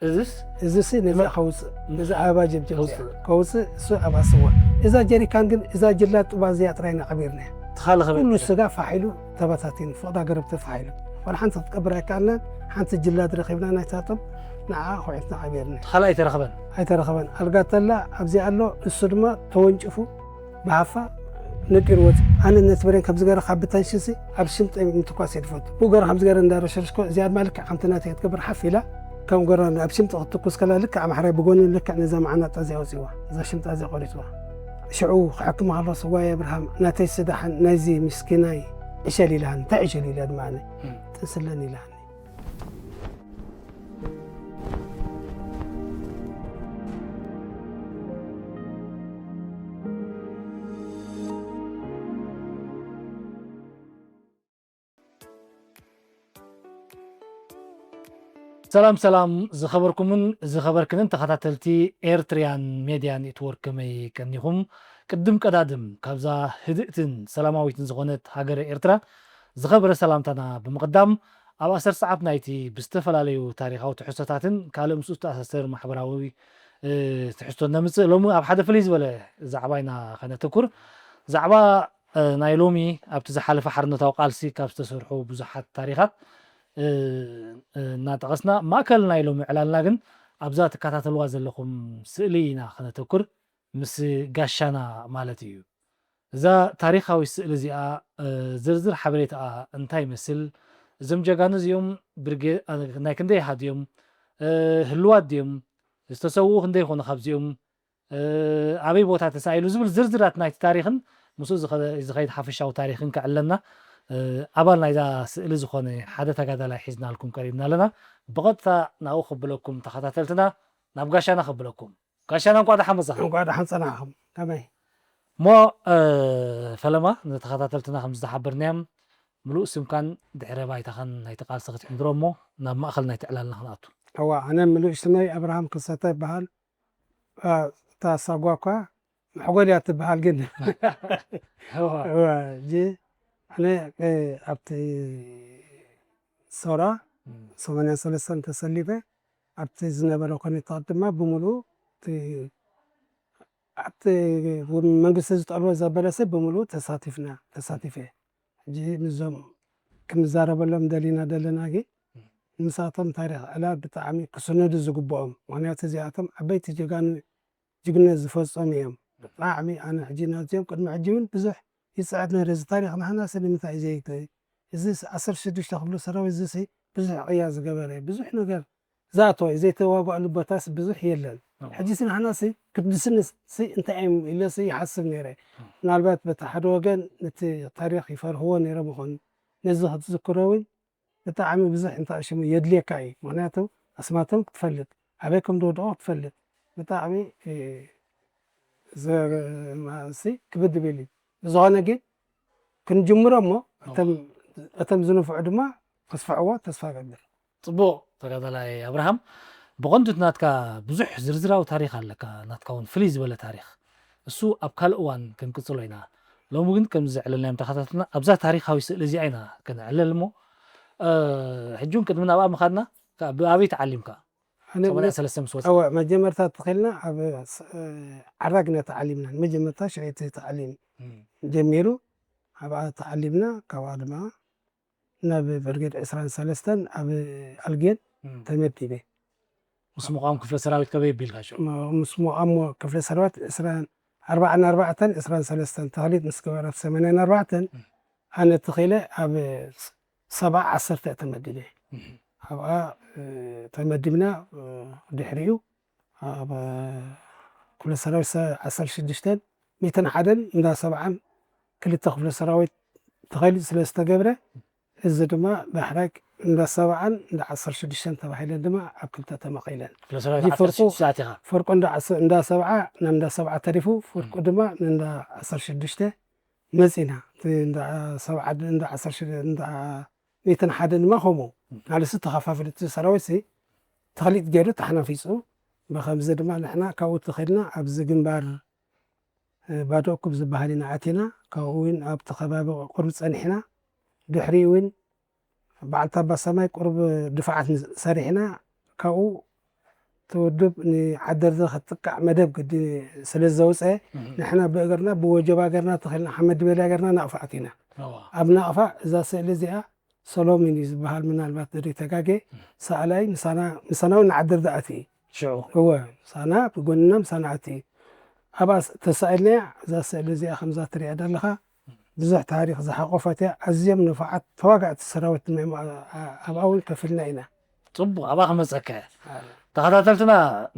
እዝስ እዚሲ ነዚ ከውፅእ ነዚ ኣበባ ጀብጀብ ከውፅእ። ከውፅእ እሱ ኣብ ኣስዋ። እዛ ጀሪካን ግን እዛ ጅላ ጡባ እዚኣ ጥራይ ኢና ቀቢርና። ተኻለኸበ ኩሉ ስጋ ፋሕ ኢሉ ተበታቲኑ፣ ፍቕዳ ገረብቲ ፋሕ ኢሉ። ዋላ ሓንቲ ክትቀብር ኣይከኣልናን። ሓንቲ ጅላ ረኺብና ናይታ ጡብ ንዓ ኹዒትና ቀቢርና። ተኻላ ኣይተረኽበን። ኣይተረኸበን። ኣልጋ ተላ ኣብዚ ኣሎ፣ እሱ ድማ ተወንጭፉ ብሃፋ ነጢሩ ወፂ። ኣነ ነቲ ብሬን ከምዚ ገረ ካብ ብተንሽሲ ኣብ ሽምጠ ምትኳስ እየ ዝፈቱ። ብኡ ገረ ከምዚ ገረ እንዳረሸርሽኮ እዚኣ ድማ ልክዕ ከምቲ ናተይ ክትገብር ሓፍ ኢላ ከም ገረ ኣብ ሽምጠ ክትትኩስ ከላ ልክዕ ኣምሓራይ ብጎኒ ልክዕ ነዛ መዓናጣ እዚኣ ወፂዋ። እዛ ሽምጣ እዚኣ ቆሪፅዋ። ሽዑ ክሕክም ከሎ ስዋይ ኣብርሃም ናተይ ስዳሕን ናይዚ ምስኪናይ ዕሸል ኢላሃኒ። እንታይ ዕሸል ኢላ ድማ ኣነ ጥንስለን ኢላሃኒ። ሰላም ሰላም ዝኸበርኩምን ዝኸበርክንን ተኸታተልቲ ኤርትሪያን ሜድያ ኔትወርክ፣ ከመይ ቀኒኹም? ቅድም ቀዳድም ካብዛ ህድእትን ሰላማዊትን ዝኾነት ሃገረ ኤርትራ ዝኸበረ ሰላምታና ብምቕዳም፣ ኣብ ኣሰር ሰዓት ናይቲ ብዝተፈላለዩ ታሪኻዊ ትሕዝቶታትን ካልእ ምስኡ ዝተኣሳሰር ማሕበራዊ ትሕዝቶ ነምፅእ። ሎሚ ኣብ ሓደ ፍልይ ዝበለ ዛዕባ ኢና ከነተኩር። ዛዕባ ናይ ሎሚ ኣብቲ ዝሓለፈ ሓርነታዊ ቃልሲ ካብ ዝተሰርሑ ብዙሓት ታሪኻት እናጠቐስና፣ ማእከል ናይ ሎሚ ዕላልና ግን ኣብዛ ትከታተልዋ ዘለኹም ስእሊ ኢና ከነተኩር፣ ምስ ጋሻና ማለት እዩ። እዛ ታሪኻዊ ስእሊ እዚኣ ዝርዝር ሓበሬታኣ እንታይ ይመስል፣ እዞም ጀጋኑ እዚኦም ናይ ክንደይ ኣሃ ድዮም፣ ህልዋት ድዮም፣ ዝተሰውኡ ክንደይ ይኾኑ ካብዚኦም፣ ኣበይ ቦታ ተሳኢሉ ዝብል ዝርዝራት ናይቲ ታሪኽን ምስኡ ዝኸይድ ሓፈሻዊ ታሪኽን ከዕለና ኣባል ናይዛ ስእሊ ዝኾነ ሓደ ተጋዳላይ ሒዝናልኩም ቀሪብና ኣለና። ብቐጥታ ናብኡ ከብለኩም ተኸታተልትና፣ ናብ ጋሻና ከብለኩም። ጋሻና እንቋዕ ደሓን መጻኻ። እንቋዕ ደሓን ጸናሕኩም። ከመይ? እሞ ፈለማ ንተኸታተልትና ከም ዝተሓበርናዮም ምሉእ ስምካን ድሕረ ባይታኻን ናይቲ ቃልሲ ክትሕንድሮ እሞ ናብ ማእኸል ናይቲ ዕላልና ክንኣቱ። እዋ፣ ኣነ ምሉእ ስመይ ኣብርሃም ክሰተ ይበሃል። እታ ሳጓ እኳ መሕጎል እያ ትበሃል ግን እዋ፣ ሕጂ ኣነ ኣብቲ ሶራ ሰማንያን ሰለስተን ተሰሊፈ ኣብቲ ዝነበረ ኩነታት ድማ ብምሉኡ ኣብቲ መንግስቲ ዝጠልቦ ዘበለ ሰብ ብምሉኡ ተሳቲፍና ተሳቲፈ። ሕጂ ምስዞም ክንዛረበሎም ደሊና ዘለና ግን ንሳቶም ታሪኽ ዕላል ብጣዕሚ ክስነዱ ዝግብኦም፣ ምኽንያቱ እዚኣቶም ዓበይቲ ጀጋኑ ጅግነት ዝፈጸሙ እዮም። ብጣዕሚ ኣነ ሕጂ ናዚኦም ቅድሚ ሕጂ እውን ብዙሕ ይጽዕት ነይረ። እዚ ታሪኽ ንሕናስ ንምንታይ እዩ ዘይተ እዚ ዓሰርተ ሽዱሽተ ክፍለ ሰራዊት እዚ ብዙሕ ቅያ ዝገበረ ብዙሕ ነገር ዝኣተወ እዩ። ዘይተዋግኣሉ ቦታስ ብዙሕ የለን። ሕጂ ሲ ንሕና ሲ ክድስንስ ሲ እንታይ እዮም ኢለ ሲ ይሓስብ ነይረ። ምናልባት በቲ ሓደ ወገን ነቲ ታሪኽ ይፈርህዎ ነይሮም ይኾኑ። ነዚ ክትዝክሮ እውን ብጣዕሚ ብዙሕ እንታይ ሽሙ የድልየካ እዩ። ምኽንያቱ ኣስማቶም ክትፈልጥ፣ ኣበይ ከም ዝወደቑ ክትፈልጥ ብጣዕሚ ሲ ክብድ ብል እዩ። ብዝኾነ ግን ክንጅምሮ እሞ እቶም ዝንፍዑ ድማ ክስፍዕዎ ተስፋ እገብር። ጽቡቕ ተጋዳላይ ኣብርሃም፣ ብቐንዱ ናትካ ብዙሕ ዝርዝራዊ ታሪኽ ኣለካ፣ ናትካ እውን ፍልይ ዝበለ ታሪኽ። እሱ ኣብ ካልእ እዋን ክንቅጽሎ ኢና። ሎሚ ግን ከምዚ ዘዕለልናዮም ተኸታተልና ኣብዛ ታሪኻዊ ስእሊ እዚኣ ኢና ከነዕለል እሞ፣ ሕጂ እውን ቅድሚ ናብኣ ምኻድና ብኣበይ ተዓሊምካ? ኣነ ሰማንያ ሰለስተ ምስ ወጽእ። እወ፣ መጀመርታ ተኺልና ኣብ ዓራግና ተዓሊምና። መጀመርታ ሽዕቲ ተዓሊም ጀሚሩ ኣብኣ ተዓሊምና። ካብኣ ድማ ናብ ብርጌድ ዕስራን ሰለስተን ኣብ ኣልጌን ተመዲበ። ምስ ምቋም ክፍለ ሰራዊት ከበይ ኣቢልካ ሽዑ? ምስ ምቋም ክፍለ ሰራዊት ዕስራን ኣርባዓን ኣርባዕተን ዕስራን ሰለስተን ተኽሊት ምስ ገበረ ሰማንያን ኣርባዕተን ኣነ ተኺለ ኣብ ሰብዓ ዓሰርተ ተመዲበ። ኣብኣ ተመዲብና ድሕሪኡ ኣብ ክፍለ ሰራዊት ዓሰርተ ሽዱሽተን ሚእትን ሓደን እንዳ ሰብዓን ክልተ ክፍለ ሰራዊት ተኸሊጡ ስለ ዝተገብረ፣ እዚ ድማ ዳሕራይ እንዳ ሰብዓን እንዳ ዓሰርተ ሽዱሽተን ተባሂለን ድማ ኣብ ክልተ ተመቒለን። ክፍለ ሰራዊት ይፈርቁ። ዓሰርተ ሽዱሽተ ኣቲኻ? ፈርቁ እንዳ ዓሰ-፣ እንዳ ሰብዓ ናብ እንዳ ሰብዓ ተሪፉ፣ ፈርቁ ድማ ንእንዳ ዓሰርተ ሽዱሽተ መጺና። እቲ እንዳ ሰብዓ ድ-፣ እንዳ ዓሰርተ ሽዱሽተ እንዳ ሚእትን ሓደን ድማ ከምኡ። ማለት ተኸፋፊሉ እቲ ሰራዊት ሲ ተኽሊጥ ገይሩ ተሓናፊጹ። ብኸምዚ ድማ ንሕና ካብኡ ተኸድና ኣብዚ ግንባር ባዶ እኩብ ዝበሃል ኢና ኣቲና። ካብኡ እውን ኣብቲ ከባቢ ቁሩብ ጸኒሕና። ድሕሪኡ እውን በዓልቲ ኣባ ሰማይ ቁሩብ ድፋዓት ሰሪሕና። ካብኡ እቲ ውድብ ንዓደርዘ ክትጥቃዕ መደብ ግዲ ስለ ዘውፀ፣ ንሕና ብእግርና ብወጀባ ገርና ተኸልና ሓመድ ድበልያ ገርና ናቕፋ ኣቲና። ኣብ ናቕፋ እዛ ስእሊ እዚኣ ሰሎሚን እዩ ዝበሃል፣ ምናልባት ድሪ ተጋጌ ሰኣላይ ምሳና እውን ንዓደርዘ ኣቲ እዩ። ሽዑ እወ፣ ምሳና ብጎንና ምሳና ኣቲ እዩ። ኣብኣ ተሳኢልናያ እዛ ስእሊ እዚኣ ከምዛ ትሪኣ ዘለኻ ብዙሕ ታሪኽ ዝሓቆፈት እያ። ኣዝዮም ንፉዓት ተዋጋእቲ ሰራዊት ድማ እዮም። ኣብኣ እውን ከፊልና ኢና። ፅቡቅ ኣብኣ ክመፀካ እየ። ተኸታተልትና፣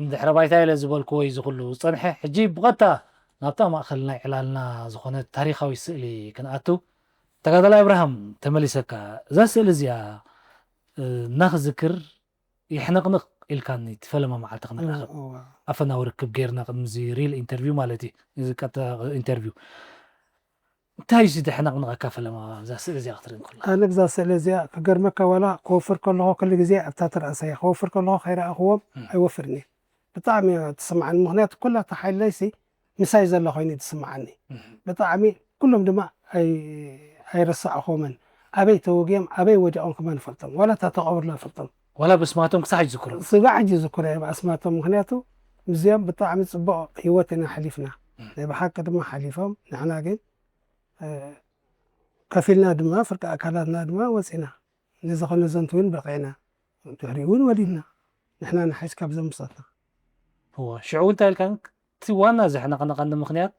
ንድሕረ ባይታ ኢለ ዝበልክዎ እዩ ዝኩሉ ዝፀንሐ። ሕጂ ብቐጥታ ናብታ ማእኸል ናይ ዕላልና ዝኾነት ታሪኻዊት ስእሊ ክንኣቱ። ተጋዳላይ ኣብርሃም፣ ተመሊሰካ፣ እዛ ስእሊ እዚኣ እናክዝክር የሕነቕንቕ ኢልካኒ። እቲ ፈለማ መዓልቲ ክንራኸብ ኣፈናዊ ርክብ ገይርና፣ ቅድሚ እዚ ሪል ኢንተርቪው ማለት እዩ፣ እዚ ቀጥታ ኢንተርቪው። እንታይ እዩ ዘሕነቕንቐካ ፈለማ እዛ ስእሊ እዚኣ ክትርኢ እንከሎ? ኣነ ብዛ ስእሊ እዚኣ ክገርመካ፣ ዋላ ክወፍር ከለኹ ኩሉ ግዜ ኣብታ ትርኣሰ እያ። ክወፍር ከለኹ ከይረኣኽዎም ኣይወፍርን እየ። ብጣዕሚ እያ ትስምዓኒ፣ ምኽንያቱ ኩላ እታ ሓይለይሲ ምሳይ ዘላ ኮይኑ እዩ ዝስምዓኒ። ብጣዕሚ ኩሎም ድማ ኣይ ኣይረሳዕኹዎምን። ኣበይ ተወጊኦም ኣበይ ወዲቖም ከማን እፈልጦም፣ ዋላ እታ ተቐብርላ እፈልጦም። ዋላ ብስማቶም ክሳዕ ሕጂ ዝዝክሩ? ስጋዕ ሕጂ ዝዝክሩ እዮም ኣስማቶም፣ ምኽንያቱ ምስዚኦም ብጣዕሚ ፅቡቕ ህይወት ኢና ሓሊፍና። ናይ ብሓቂ ድማ ሓሊፎም፣ ንሕና ግን ከፊልና ድማ ፍርቂ ኣካላትና ድማ ወፂና። ነዚ ኸነዘንቱ እውን በቒዕና፣ ድሕሪኡ እውን ወሊድና ንሕና ንሓይሽ ካብዞም ምሳትና። እወ፣ ሽዑ እንታይ ኢልካ? እቲ ዋና ዘሕነቕነቐኒ ምኽንያት፣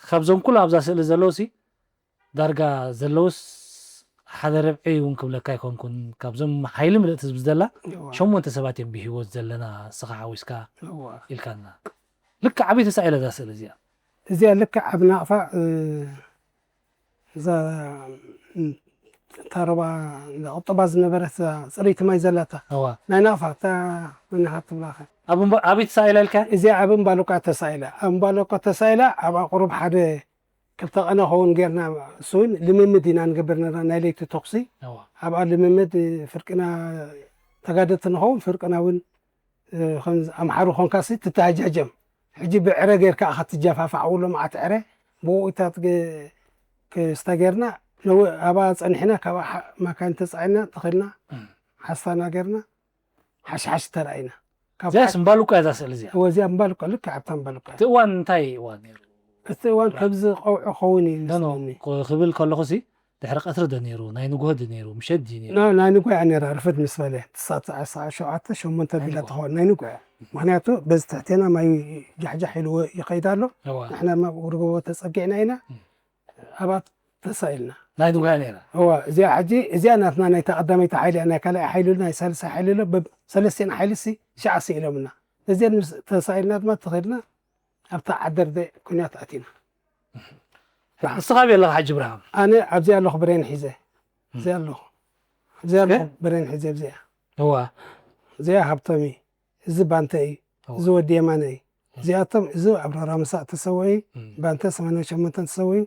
ካብዞም ኩሉ ኣብዛ ስእሊ ዘለዉ ሲ ዳርጋ ዘለውስ ሓደ ርብዒ እውን ክብለካ ኣይኮንኩን፣ ካብዞም ሓይሊ ምልእቲ ህዝቢ ዝደላ እወ፣ ሸሞንተ ሰባት እዮም ብህይወት ዘለና፣ ንስኻ ሓዊስካ እወ። ኢልካና። ልክዕ ኣበይ ተሳኢላ እዛ ስእሊ እዚኣ? እዚኣ ልክዕ ኣብ ናቕፋ፣ እ፣ እዛ፣ እ፣ እታ ሩባ፣ እዛ ቁጠባ ዝነበረት፣ እዛ ፅርይቲ ማይ ዘላታ፣ እዋ። ናይ ናቕፋ፣ እታ መን ኢኻ ትብላ ኸ? ኣብ እምባ-፣ ኣበይ ተሳኢላ ኢልካ? እዚኣ ኣብ እምባሉቃ ተሳኢላ። ኣብ እምባሉቃ ተሳኢላ፣ ኣብኣ ቁሩብ ሓደ ክልተ ቀነ ኸውን ጌርና፣ እሱ እውን ልምምድ ኢና ንገብር ነርና፣ ናይ ለይቲ ተኹሲ። እዋ። ኣብኣ ልምምድ፣ ፍርቅና ተጋደልቲ ንኸውን፣ ፍርቅና እውን፣ እ፣ ከም ኣምሓሩ ኾንካሲ ትተሃጃጀም። ሕጂ ብዕረ ጌርካ ኢኻ ትጃፋፋዕ፣ ውሎ መዓት ዕረ፣ ብኡ ኢታት ግ-፣ ክስተ ጌርና፣ ነው-፣ ኣብኣ ጸኒሕና፣ ካብኣ ሓ-፣ ማካይን ተጻዒና፣ ተኸድና፣ እም። ሓስፋና ጌርና፣ ሓሽሓሽ ተራኢና። ካብ እዚኣስ ሓ-፣ እምባሉቃ እያ እዛ ስእሊ እዚኣ? እወ፣ እዚኣ እምባሉቃ፣ ልክዕ ኣብታ እምባሉቃ እያ። እቲ እዋን እንታይ እዋን ነይሩ? እቲ እዋን እብራሂም? ከምዚ ቀውዒ ክኸውን እዩ ኖ፣ ኖ፣ ዝመስለኒ። ክ-፣ ክብል ከለኹሲ፣ ድሕሪ ቀትሪ ዶ ነይሩ? ናይ ንግሆ ዶ ነይሩ? ምሸት ድዩ ነይሩ? ና-፣ ናይ ንግሆ እያ ነይራ፣ ርፍድ ምስ በለ። ትሳ-፣ ትሳ-፣ ሸውዓተ፣ ሸሞንተ ናይ ቢላ ንግሆ። ትኸውን፣ ናይ ንግሆ እያ። ምኽንያቱ፣ በዚ ትሕቴና ማይ ጃሕጃሕ ኢልዎ ይኸይድ ኣሎ። እዋ። ንሕና ድማ ብእግሪ ጎቦ ተጸጊዕና ኢና፣ እም። ኣብኣ ተሳኢልና። ናይ ንግሆ እያ ነይራ። እዋ፣ እዚኣ ሕጂ፣ እዚኣ ናትና ናይታ ቀዳመይቲ ሓይሊ እያ፣ ናይ ካልኣይ ሓይሊ፣ ናይ ሳልሳይ ሓይሊ ኣሎ፣ በብ-፣ ሰለስቲኣን ሓይሊ ሲ፣ ሽዓ ስኢሎምና። እዚኣን ምስ ተሳኢልና ድማ ተኸድና፣ ኣብታ ዓደርደ ኩናት ኣቲና። ንስኻ ኣበይ ኣለኻ ሕጂ ብርሃም? ኣነ ኣብዚ ኣለኹ፣ ብሬን ሒዘ። እዚ ኣለኹ። እዚ ኣለኹ፣ እስከ? ብሬን ሒዘ ኣብዚኣ። እዋ። እዚኣ ሃብቶም እዩ። እዚ ባንተ እዩ። እዋ። እዚ ወዲ የማነ እዩ። እዚኣቶም፣ እዚ ኣብ ሮራ ምሳእ ተሰውኡ እዩ። እም። ባንተ ሰማንያን ሸሞንተን ተሰውኡ እዩ።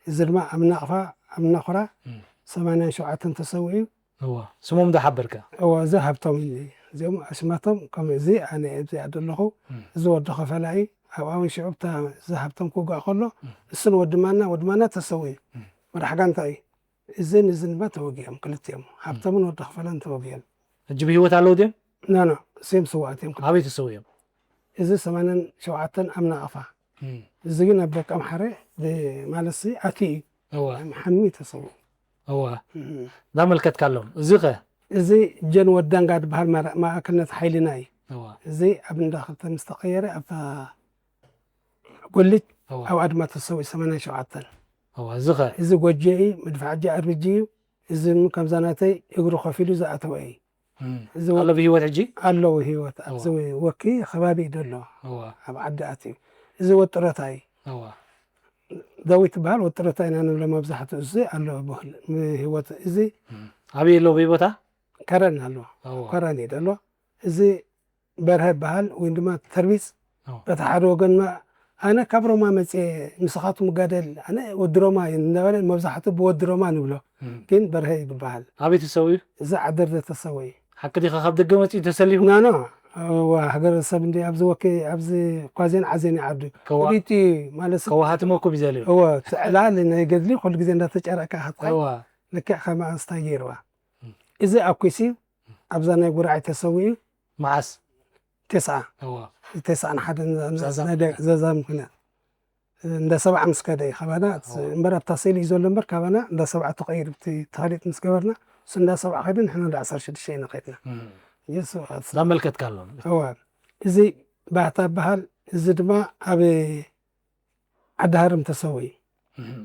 እዚ ድማ ኣብ ናቕፋ፣ ኣብ ናኹራ እም። ሰማንያን ሸውዓተን ተሰውኡ እዩ። እዋ። ስሞም ዶ ሓበርካ? እዋ፣ እዚ ሃብቶም እዩ። እዚኦም ኣሽማቶም ከም እዚ ኣነ ኣብዚ ኣደ ኣለኹ። እም። እዚ ወዲ ኸፈላ እዩ። ኣብኣ እውን ሽዑ ብታ-፣ እዚ ሃብቶም ክውጋእ ከሎ፣ እም። እሱን ወዲ ማና፣ ወዲ ማና ተሰውኡ እዩ። እም። መራሕ ጋንታ እዩ። እዝን እዝን ድማ ተወጊኦም፣ ክልቲኦም። ሃብቶምን ወዲ ኸፈላን ተወጊኦም። ሕጂ ብህይወት ኣለዉ ድዮም? ኖ፣ ኖ፣ እዚኦም ስውኣት እዮም። ኣበይ ተሰዊኦም? እዚ ሰማንያን ሸውዓተን ኣብ ናቕፋ። እም። እዚ ግን ኣብ ደቀምሓረ ብ-፣ ማለትሲ ኣትዩ እዩ። እዋ። ሓሚ ተሰዊኡ። እዋ። እም። እንዳመልከትካሎም። እዚ ኸ? እዚ ጀን ወዳንጋ ዝበሃል ማራ-፣ ማእከልነት ሓይልና እዩ። እዋ። እዚ ኣብ እንዳ ክልተ ምስ ተቐየረ ኣብታ ጎልጅ እዋ። ኣብኣ ድማ ተሰዊኡ ሰማንያን ሸውዓተን። እዋ፣ እዚ ኸ? እዚ ጎጆ እዩ፣ መድፍዓጂ ኣርቢጂ እዩ። እዚ እውን ከምዛ ናተይ እግሩ ከፊሉ ዝኣተወ እዩ። እም። እዚ ወ-፣ ኣሎ ብህይወት ሕጂ? ኣለዉ ህይወት። እዋ። ኣብዚ ወኪ ከባቢ እዩ ዘሎ። እዋ። ኣብ ዓዲ ኣትዩ። እዚ ወጥረታ እዩ። እዋ። ዳዊት ትበሃል ወጥረታ ኢና ንብሎ መብዛሕትኡ። እዚ ኣሎ ብህል-፣ ህይወት። እዚ እም። ኣበይ ኣሎ ብቦታ? ከረን ኣሎ። እዋ። ከረን እዩ ዘሎ። እዚ በርሀ ይበሃል፣ ወይ ድማ ተርቢጽ። ኦ። በቲ ሓደ ወገን ማ-፣ ኣነ ካብ ሮማ መጽየ፣ ንስኻትኩም ጋደል፣ ኣነ ወዲ ሮማ እየ እንዳበለ መብዛሕትኡ ብወዲ ሮማ ንብሎ። እም። ግን በርሀ እዩ ዝበሃል። ኣበይ ተሰዊኡ? እዚ ዓደርደ ተሰዊኡ። ሓቂ ዲኻ ካብ ደገ መጺኡ ተሰሊፉ? ኖ፣ ኖ። እዋ፣ ሃገረሰብ እንዲ ኣብዚ ወኪ-፣ ኣብዚ ኳዜን ዓዜን እዩ ዓዱ። ከዋ-፣ ፍሊጥ እዩ ማለት ከዋሃትመ እኮ ቢዘልዩ። እወ፣ እቲ ዕላል ናይ ገድሊ ኩሉ ግዜ እንዳተጨረእካ ኢኻ ትኸይድ። እዋ። ልክዕ ከም ኣንስታይ ገይርዋ። እም። እዚ ኣኩሲ ኣብዛ ናይ ጉራዓይ ተሰዊኡ። መዓስ? ተስዓ እዋ ተስዓን ሓደን ዛዛም። ናይ ደ- ዛዛም ኩናት እንዳ ሰብዓ ምስ ከደ እዩ ካባና እዋ እምበር ኣብታ ስእሊ እዩ ዘሎ እምበር ካባና እንዳ ሰብዓ ተቐይሩ እቲ ተኸሊጥ ምስ ገበርና እሱ እንዳ ሰብዓ ከይዱ ንሕና እንዳ ዓሰርተ ሽዱሽተ ኢና ከይድና እም። የሱ ዛመልከትካ ኣሎ እዋ እዚ ባህታ በሃል እዚ ድማ ኣብ ዓዲ ሃርም ተሰዊ እም።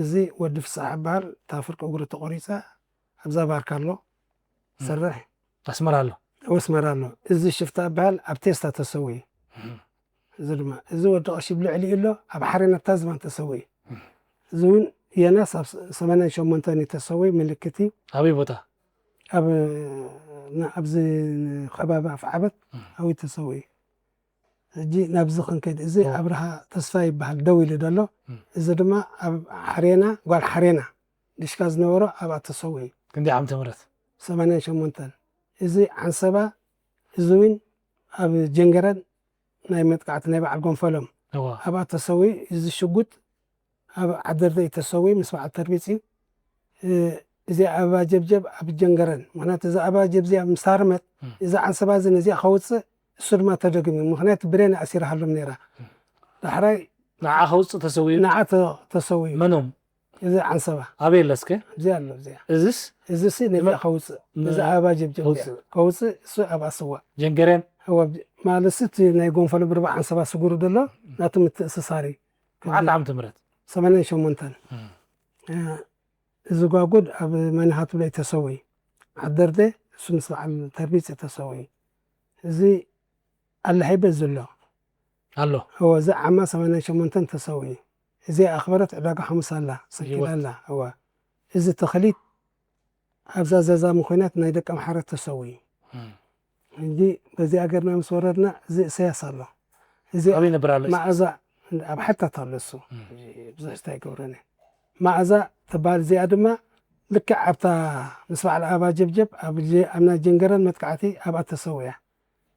እዚ ወዲ ፍሳሕ በሃል እታ ፍርቂ እግሩ ተቆሪፀ ኣብዛ ባርካ ኣሎ ሰርሕ ኣስመራ ኣሎ ወስመራ ኣሎ እዚ ሽፍታ በሃል ኣብ ቴስታ ተሰዊ እም። እዚ ድማ እዚ ወዲ ቀሺ ብልዕሊ ኣሎ ኣብ ሓሬና ኣብታ ዝባን ተሰዊ እዚ እውን የናስ ኣብ ሰማንያን ሸሞንተን እዩ ተሰዊ ምልክት እዩ ኣበይ ቦታ ኣብ ና- ኣብዚ ከባቢ ኣፍዓበት ኣዊ ተሰዊ ሕጂ ናብዚ ክንከድ እዚ ኣብርሃ ተስፋ ይበሃል ደው ኢሉ ዘሎ እዚ ድማ ኣብ ሓሬና ጓል ሓሬና ድሽካ ዝነበሮ ኣብኣ ተሰዊ እዩ ክንዲ ዓመተ ምህረት ሰማንያን ሸሞንተን እዚ ዓንሰባ እዚ እውን ኣብ ጀንገረን ናይ መጥቃዕቲ ናይ በዓል ጎንፈሎም እዋ ኣብኣ ተሰዊ እዚ ሽጉጥ ኣብ ዓደርደ እዩ ተሰዊ ምስ በዓል ተርቢፅ እዩ እዚ ኣበባ ጀብጀብ ኣብ ጀንገረን ምክንያቱ እዚ ኣበባ ጀብዚኣ ምስ ሃርመት እዚ ዓንሰባ እዚ ነዚኣ ከውፅእ እሱ ድማ ተደግም እዩ ምክንያቱ ብሬን ኣሲራሃሎም ነይራ ዳሕራይ ንዓ ከውፅእ ተሰዊኡ ንዓ ተሰዊ እዩ መኖም እዚ ዓንሰባ ኣበይ ኣለስከ እዚኣ ኣሎ እዚኣ እዚስ እዚ ሲ ነዚኣ ከውፅእ እዚ ኣበባ ጀብጀብ ከውፅእ። ከውፅእ እሱ ኣብኣ ስዋ ጀንገሬን ማለት እቲ ናይ ጎንፈሎ ብርባ ዓንሰባ ስጉሩ ዘሎ ናቱ ምትእስሳር እዩ መዓት ዓመተ ምህረት ሰማንያን ሸሞንተን እም። እዚ ጓጉድ ኣብ መንሃቱ ላይ ተሰዊ ዓደርደ እሱ ምስ በዓል ተርቢፅ ተሰዊ እዚ ኣለሓይበት ዘሎ ኣሎ እዚ ዓማ ሰማንያን ሸሞንተን ተሰዊ እዚ ኣኽበረት ዕዳጋ ሓሙስ ኣላ ሰኪላ ኣላ እዋ እዚ ተኽሊት ኣብዛ ዘዛሚ ኮይናት ናይ ደቀ ምሓረት ተሰዊ እም። እንጂ በዚ ኣገርና ምስ ወረድና እዚ እሰያስ ኣሎ እዚ ኣበይ ነብር ኣሎ ማእዛ ኣብ ሓታት ኣሎ እሱ ብዙሕ ስታይ ገብረነ ማእዛ ትበሃል እዚኣ ድማ ልክዕ ኣብታ ምስ በዓል ኣባ ጀብጀብ ኣብ ጀ- ኣብ ናይ ጀንገረን መጥቃዕቲ ኣብኣ ተሰውያ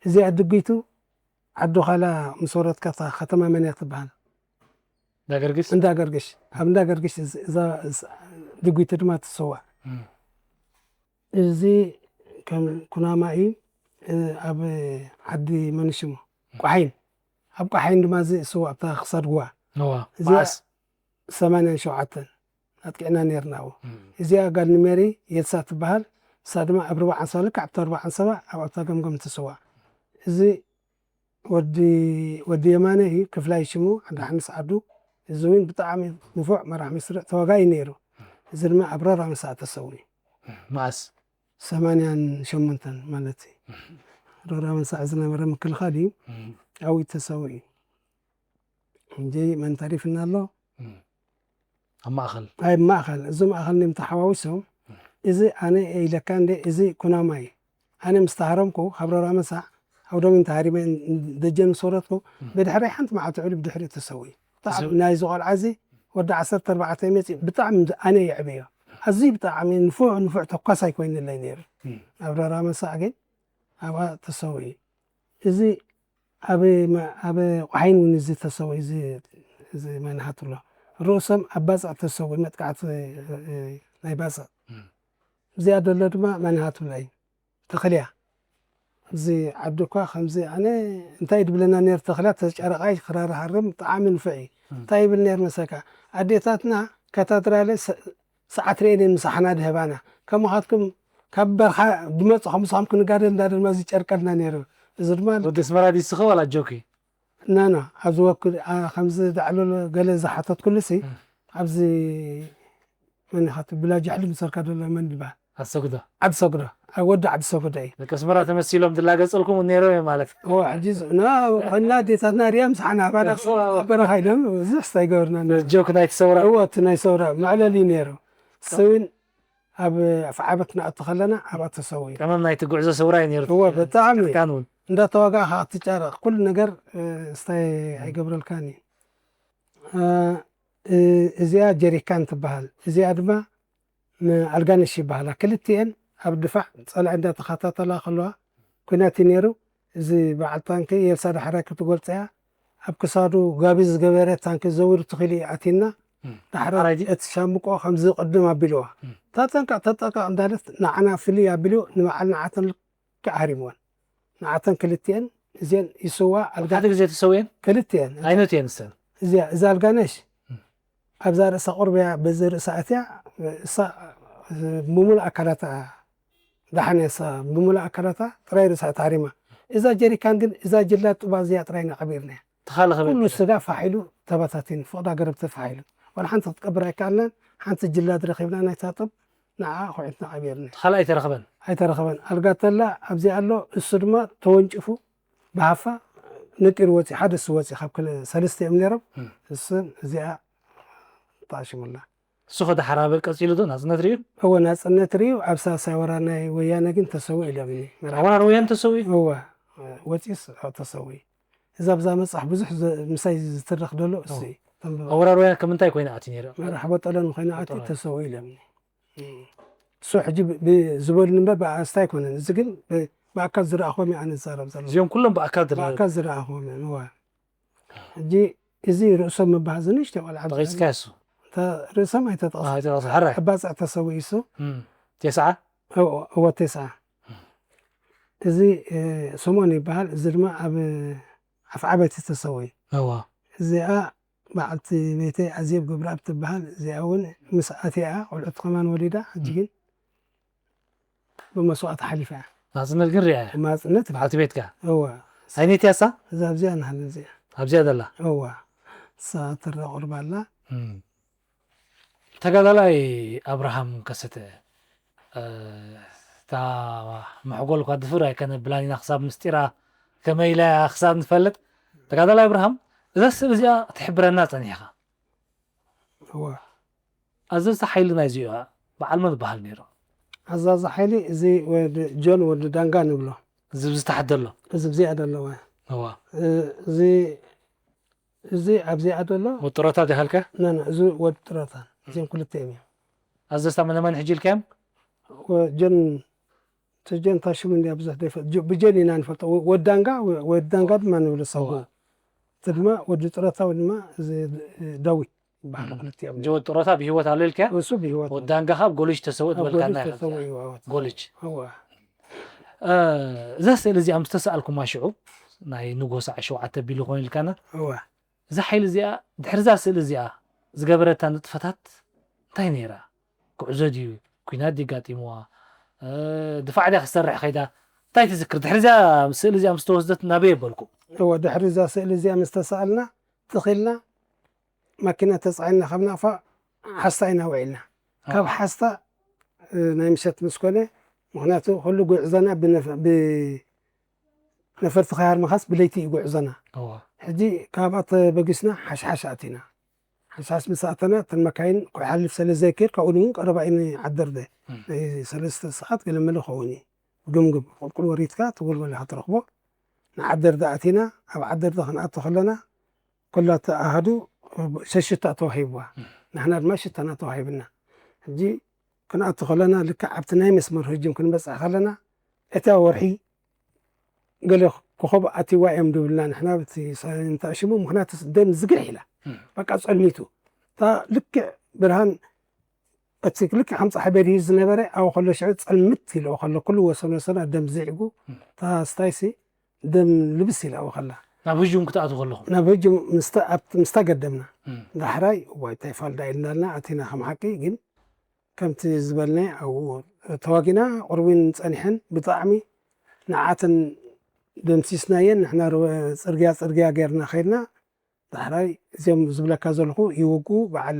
እዚኣ ድጉይቱ ዓዲ ዃላ ምስ ወረድካ እታ ከተማ መን እያ ትበሃል ዳገርግስ እንዳ ገርግሽ ኣብ እንዳ ገርግሽ እዚ- እዛ እዛ ድጉይቱ ድማ ትሰዋዕ እም። እዚ ከም ኩናማ እዩ እ፣ ኣብ ዓዲ መንሽሙ ቋሓይን ኣብ ቋሓይን ድማ እዚ እሱ ኣብታ ክሳድ ጉዋ ነዋ እዚኣ- መዓስ ሰማንያን ሸውዓተን ኣጥቂዕና ነርና ኣብኡ እም። እዚኣ ጋል ንሜሪ የልሳ ትበሃል እሳ ድማ ኣብ ርባዕ ዓንሰባ ልክዕ ኣብታ ርባዕ ዓንሰባ ኣብ ኣብታ ገምገም ትስዋ እዚ ወዲ ወዲ የማነ እዩ ክፍላይ ሽሙ ዓዲ ሓንስ ዓዱ እዚ እውን ብጣዕሚ ንፉዕ መራሕ መስርዕ ተዋጋኢ ነይሩ እዚ ድማ ኣብ ረራ መሳዕ ተሰው እዩ መዓስ ሰማንያን ሸሞንተን ማለት እዩ ረራ መሳዕ ዝነበረ ምክልኻል እዩ እም። ኣብኡ ተሰው እዩ እንጂ መን ተሪፍና ኣሎ እም። ኣብ ማእኸል ኣብ ማእኸል እዚ ማእኸል ንም ተሓዋዊሶም እዚ ኣነ ኢለካ እንደ እዚ ኩናማይ ኣነ ምስ ተሃረምኩ ካብ ረራ መሳዕ ኣብ ዶሚን ተሃሪመ ደጀን ምስ ወረድኩ ብድሕሪ ሓንቲ መዓልቲ ዕሉ ብድሕሪ ተሰዊ ብጣዕሚ ናይዚ ቆልዓ እዚ ወዲ ዓሰርተ ኣርባዕተ መፂ ብጣዕሚ ኣነ የዕበዮ ኣዝዩ ብጣዕሚ ንፉዕ ንፉዕ ተኳሳይ ኮይኑለይ ነይሩ ኣብ ረራ መሳዕ ግን ኣብኣ ተሰዊ እዚ ኣብ ኣብ ቋሒን እውን እዚ ተሰዊ እዚ እዚ መንሃት ኣሎ ርእሶም ኣብ ባፅዕ ተሰዊ መጥቃዕቲ ናይ ባፅዕ እዚኣ ደሎ ድማ መንሃት ብለይ ተኽልያ እዚ ዓዲ እኳ ከምዚ ኣነ እንታይ ድብለና ነር ተኽልያ ተጨረቃይ ክራርሃርም ብጣዕሚ ንፍዕ እዩ እንታይ ይብል ነር መሰካ ኣዴታትና ካታድራለ ሰዓት ርእየን ምሳሕና ድህባና ከመኻትኩም ካብ በርኻ ድመፁ ከምስኻም ክንጋደል እንዳደልማ እዚ ጨርቀልና ነይሩ እዚ ድማ ወዲ ኣስመራ ዲስኸ ዋላ ጆኪ ናና ኣብዚ ወክል ከምዚ ዳዕሎ ገለ ዝሓተት ኩሉሲ ኣብዚ መን ኢኻ ትብላ ጃሕሊ ምሰርካ ደሎ መን ድባ ኣሰግዶ ዓዲ ሰግዶ ወዲ ዓዲ ሰግዶ እዩ ደቂ ኣስመራ ተመሲሎም ዝላገፀልኩም ነይሮም እዮም ማለት ኦ ሕጂ ና ኮና ዴታትና ሪያ ምሳሓና ኣባዳ በረኻ ኢሎም እዚ ስታይ ገበርና ጆክ ናይ ትሰውራ እዎ እቲ ናይ ሰውራ መዕለሊ ነይሩ ስዊን ኣብ ኣፍዓበት ንኣቱ ከለና ኣብኣ ተሰውዩ ቀመም ናይቲ ጉዕዞ ሰውራ እዩ ነይሩ እዎ ብጣዕሚ ቃን እውን እንዳተዋጋእካ ክትጫረቕ ኩሉ ነገር ስታይ ኣይገብረልካን እዩ እዚኣ ጀሪካን ትበሃል እዚኣ ድማ ንኣልጋነሽ ይበሃላ ክልቲኤን ኣብ ድፋዕ ፀላኢ እንዳተኸታተላ ከለዋ ኩናት እዩ ነይሩ እዚ በዓል ታንኪ የልሳ ዳሕራይ ክትጎልፀያ ኣብ ክሳዱ ጋቢ ዝገበረ ታንኪ ዘውር ትኽእል እዩ ኣቲና ዳሕራይ እቲ ሻምቆ ከምዚ ቅድም ኣቢልዋ ተጠንቀቕ ተጠንቀቕ እንዳለት ንዓና ፍልይ ኣቢሉ ንበዓል ንዓተን ልክዕ ሃሪምወን ንዓተን ክልቲኤን እዚአን ይስዋ ኣልጋ ሓደ ግዜ ተሰውየን ክልቲኤን ኣይነት እየን ስተን እዚኣ እዛ ኣልጋነሽ ኣብዛ ርእሳ ቁርብያ በዚ ርእሳ ኣትያ እሳ ብምሉእ ኣካላታ ዳሓን እያ እሳ ብምሉእ ኣካላታ ጥራይ ርእሳ ተሃሪማ። እዛ ጀሪካን ግን እዛ ጅላ ጡባ እዚኣ ጥራይ ኢና ቀቢርና። ተኻለ ኩሉ ከበድ ስጋ ፋሒሉ ተበታቲኑ፣ ፍቕዳ ገረብ ተፋሒሉ። ዋላ ሓንቲ ክትቀብር ኣይከኣልናን። ሓንቲ ጅላ ዝረኺብና ናይታ ጡብ ንዓ ኩዒትና ቀቢርና። ተኻለ ኣይተረኽበን ኣይተረኸበን። ኣልጋ ተላ ኣብዚኣ ኣሎ፣ እሱ ድማ ተወንጭፉ ብሃፋ ነጢሩ ወፂኡ። ሓደ እሱ ወፂኡ ካብ ክል- ሰለስተ እዮም ነይሮም። እሱን እዚኣ ተኣሽሙላ። እሱ ከ ዳሓር ኣበ ቀፂሉ ዶ ናፅነት ርዩ እወ ናፅነት ርዩ። ኣብ ሳልሳይ ወራር ናይ ወያነ ግን ተሰዊኡ ኢሎምኒ። ኣወራር ወያን ተሰዊ እወ ወፂስ ተሰዊ። እዛ ብዛ መፅሕ ብዙሕ ዘ- ምሳይ ዝትረኽ ዘሎ እሱ እዩ። እቶም ብ- ኣወራር ወያን ከምንታይ ኮይና ኣቲ ነይረ መራሕ ቦጠለን ኮይነ ኣቲ ተሰዊ ኢሎምኒ። እሱ ሕጂ ብ- ብ- ዝበሉኒ እምበር ብኣስታ ኣይኮነን። እዚ ግን ብ- ብኣካል ዝረኣኹም እየ ኣነ ዝዛረብ ዘሎ። እዚኦም ኩሎም ብኣካል ዝረ ብኣካል ዝረኣኹም እዮም። እወ ሕጂ እዚ ርእሶም መባሃዚ ንእሽተይ ቆልዓ ተቂስካ እሱ ርእሶም ኣይተጠቕሱ። ኣይተጠቕሱ ሕራይ ኣባፅዕ ተሰዊኡ እሱ እም። ቴስዓ እወ ተስዓ። እዚ እ፣ ሰሞን ይበሃል። እዚ ድማ ኣብ ኣፍዓበት ተሰዊኡ። እዋ እዚኣ በዓልቲ ቤተይ ኣዜብ ገብረኣብ ትበሃል። እዚኣ እውን ምስ ኣትያ ቆልዑት ከማን ወሊዳ ሕጂ ግን ብመስዋእቲ ሓሊፋ እያ። ናፅነት ግን ሪኣ እያ ማፅነት በዓልቲ ቤትካ እወ ኣይነት እያ እሳ እዛ ኣብዚኣ ናሃለ እዚኣ ኣብዚኣ ዘላ እወ እሳ ትረቑርባ ኣላ። እም። ተጋዳላይ ኣብርሃም ከሰተ እ፣ እታ መሕጎል እኳ ድፍር ኣይከነብላን ኢና ክሳብ ምስጢራ ከመይ ኢላ እያ ክሳብ ንፈልጥ። ተጋዳላይ ኣብርሃም እዛ ስእሊ እዚኣ ክትሕብረና ፀኒሕኻ። እወ ኣዘዝቲ ሓይሊ ናይዚኣ በዓል መን ዝበሃል ነይሩ? ኣዛዚ ሓይሊ እዚ ወዲ ጆን ወዲ ዳንጋ ንብሎ። እዚ ብዝተሓት ዘሎ እዚ ብዚኣ ደለዋ እዋ እዚ እዚ ኣብዚኣ ደሎ ወጥሮታ ዲሃልከ ነነ እዚ ወዲ ጥሮታ እዚኦም ክልተ እዮም። ኣዘዝታ መነመን ሕጂ ኢልካዮም ጀን ተጀን ታሽሙ እንዲያ ብዙሕ ዘይፈ- ጀ- ብጀን ኢና ንፈልጦ። ወ- ወዳንጋ ወ- ወዳንጋ ድማ ንብሎ ሰው እዋ። እቲ ድማ ወዲ ጥረታ ወይ ድማ እዚ ዳዊት ይበሃሉ ክልቲኦም። ጀወ ጥሮታ ብህይወት ኣሎ ኢልካ እሱ ብህይወት ወዳንጋ ካብ ጎልጅ ተሰውእ ኣብ ትበልካና ጎልጅ ኢኻ። ተሰውኡ ይወት ጎልጅ እዋ እ፣ እዛ ስእሊ እዚኣ ምስ ተሰኣልኩማ ሽዑ ናይ ንጎ ሰዓ ሸውዓተ ቢሉ ኮይኑ ኢልካና እዋ እዛ ሓይሊ እዚኣ ድሕሪ እዛ ስእሊ እዚኣ ዝገበረታ ንጥፈታት እንታይ ነይራ? ጉዕዞ ድዩ? ኩናት ድዩ ጋጢምዋ? እ፣ ድፋዕ ድያ ክሰርሕ ከይዳ? እንታይ ትዝክር? ድሕሪ እዚኣ ስእሊ እዚኣ ምስ ተወስደት ናበይ የበልኩም? እወ ድሕሪ እዛ ስእሊ እዚኣ ምስ ተሰኣልና ትኺልና ማኪና ተፃዒንና ካብ ናቕፋ ሓስታ ኢና ውዒልና። ካብ ሓስታ እ፣ ናይ ምሸት ምስ ኮነ ምክንያቱ ኩሉ ጉዕዞና ብነፈ- ብ- ነፈርቲ ከያር ምኻስ ብለይቲ እዩ ጉዕዞና። እዋ ሕጂ ካብኣ ተበጊስና ሓሽሓሽ ኣቲና። ሓሽሓሽ ምስ ኣተና እተን መካይን ክሓልፍ ስለ ዘይክእል ካብኡ እውን ቀረባ እዩ ንዓደርደ ናይ ሰለስተ ሰዓት ገለመለ ኸውን እዩ። ግምግም ቁልቁል ወሪድካ ትጎልጎል ኢኻ ትረኽቦ። ንዓደርደ ኣቲና ኣብ ዓደርደ ክንኣቱ ከለና ኩላተ ኣሃዱ ሸሽታ ተዋሂብዋ። ንሕና ድማ ሽታና ተዋሂብና። ሕጂ ክንኣቱ ከለና ልክዕ ኣብቲ ናይ መስመር ህጅም ክንበፅሕ ከለና እታ ወርሒ ገለ ኮኸብ ኣትዋ እዮም ድብልና ንሕና ብቲ ሳይንታ ሽሙ ምክንያቱ ደም ዝግርሕ ኢላ በቃ ፀልሚቱ እታ ልክዕ ብርሃን እቲ ልክዕ ከም ፀሓይ በሪሁ ዝነበረ ኣብኡ ከሎ ሽዑ ፀልምት ኢልዎ ከሎ ኩሉ ወሰን ወሰና ደም ዝዒጉ እታ ስታይሲ ደም ልብስ ኢላ ኣብኡ ከላ ናብ ህጁም ክትኣትዉ ከለኹም ናብ ህጅም ምስተ- ኣብቲ- ምስታ ገደምና ዳሕራይ እዋይ እንታይ ፋልዳ ኢልናልና ኣቲና ከም ሓቂ ግን ከምቲ ዝበልናዮ ኣብኡ ተዋጊና ቁርቢን ፀኒሐን ብጣዕሚ ንዓትን ደምሲስናየን ንሕና ርወ- ፅርግያ ፅርግያ ገይርና ከይድና ዳሕራይ እዚኦም ዝብለካ ዘለኹ ይውጉ በዓል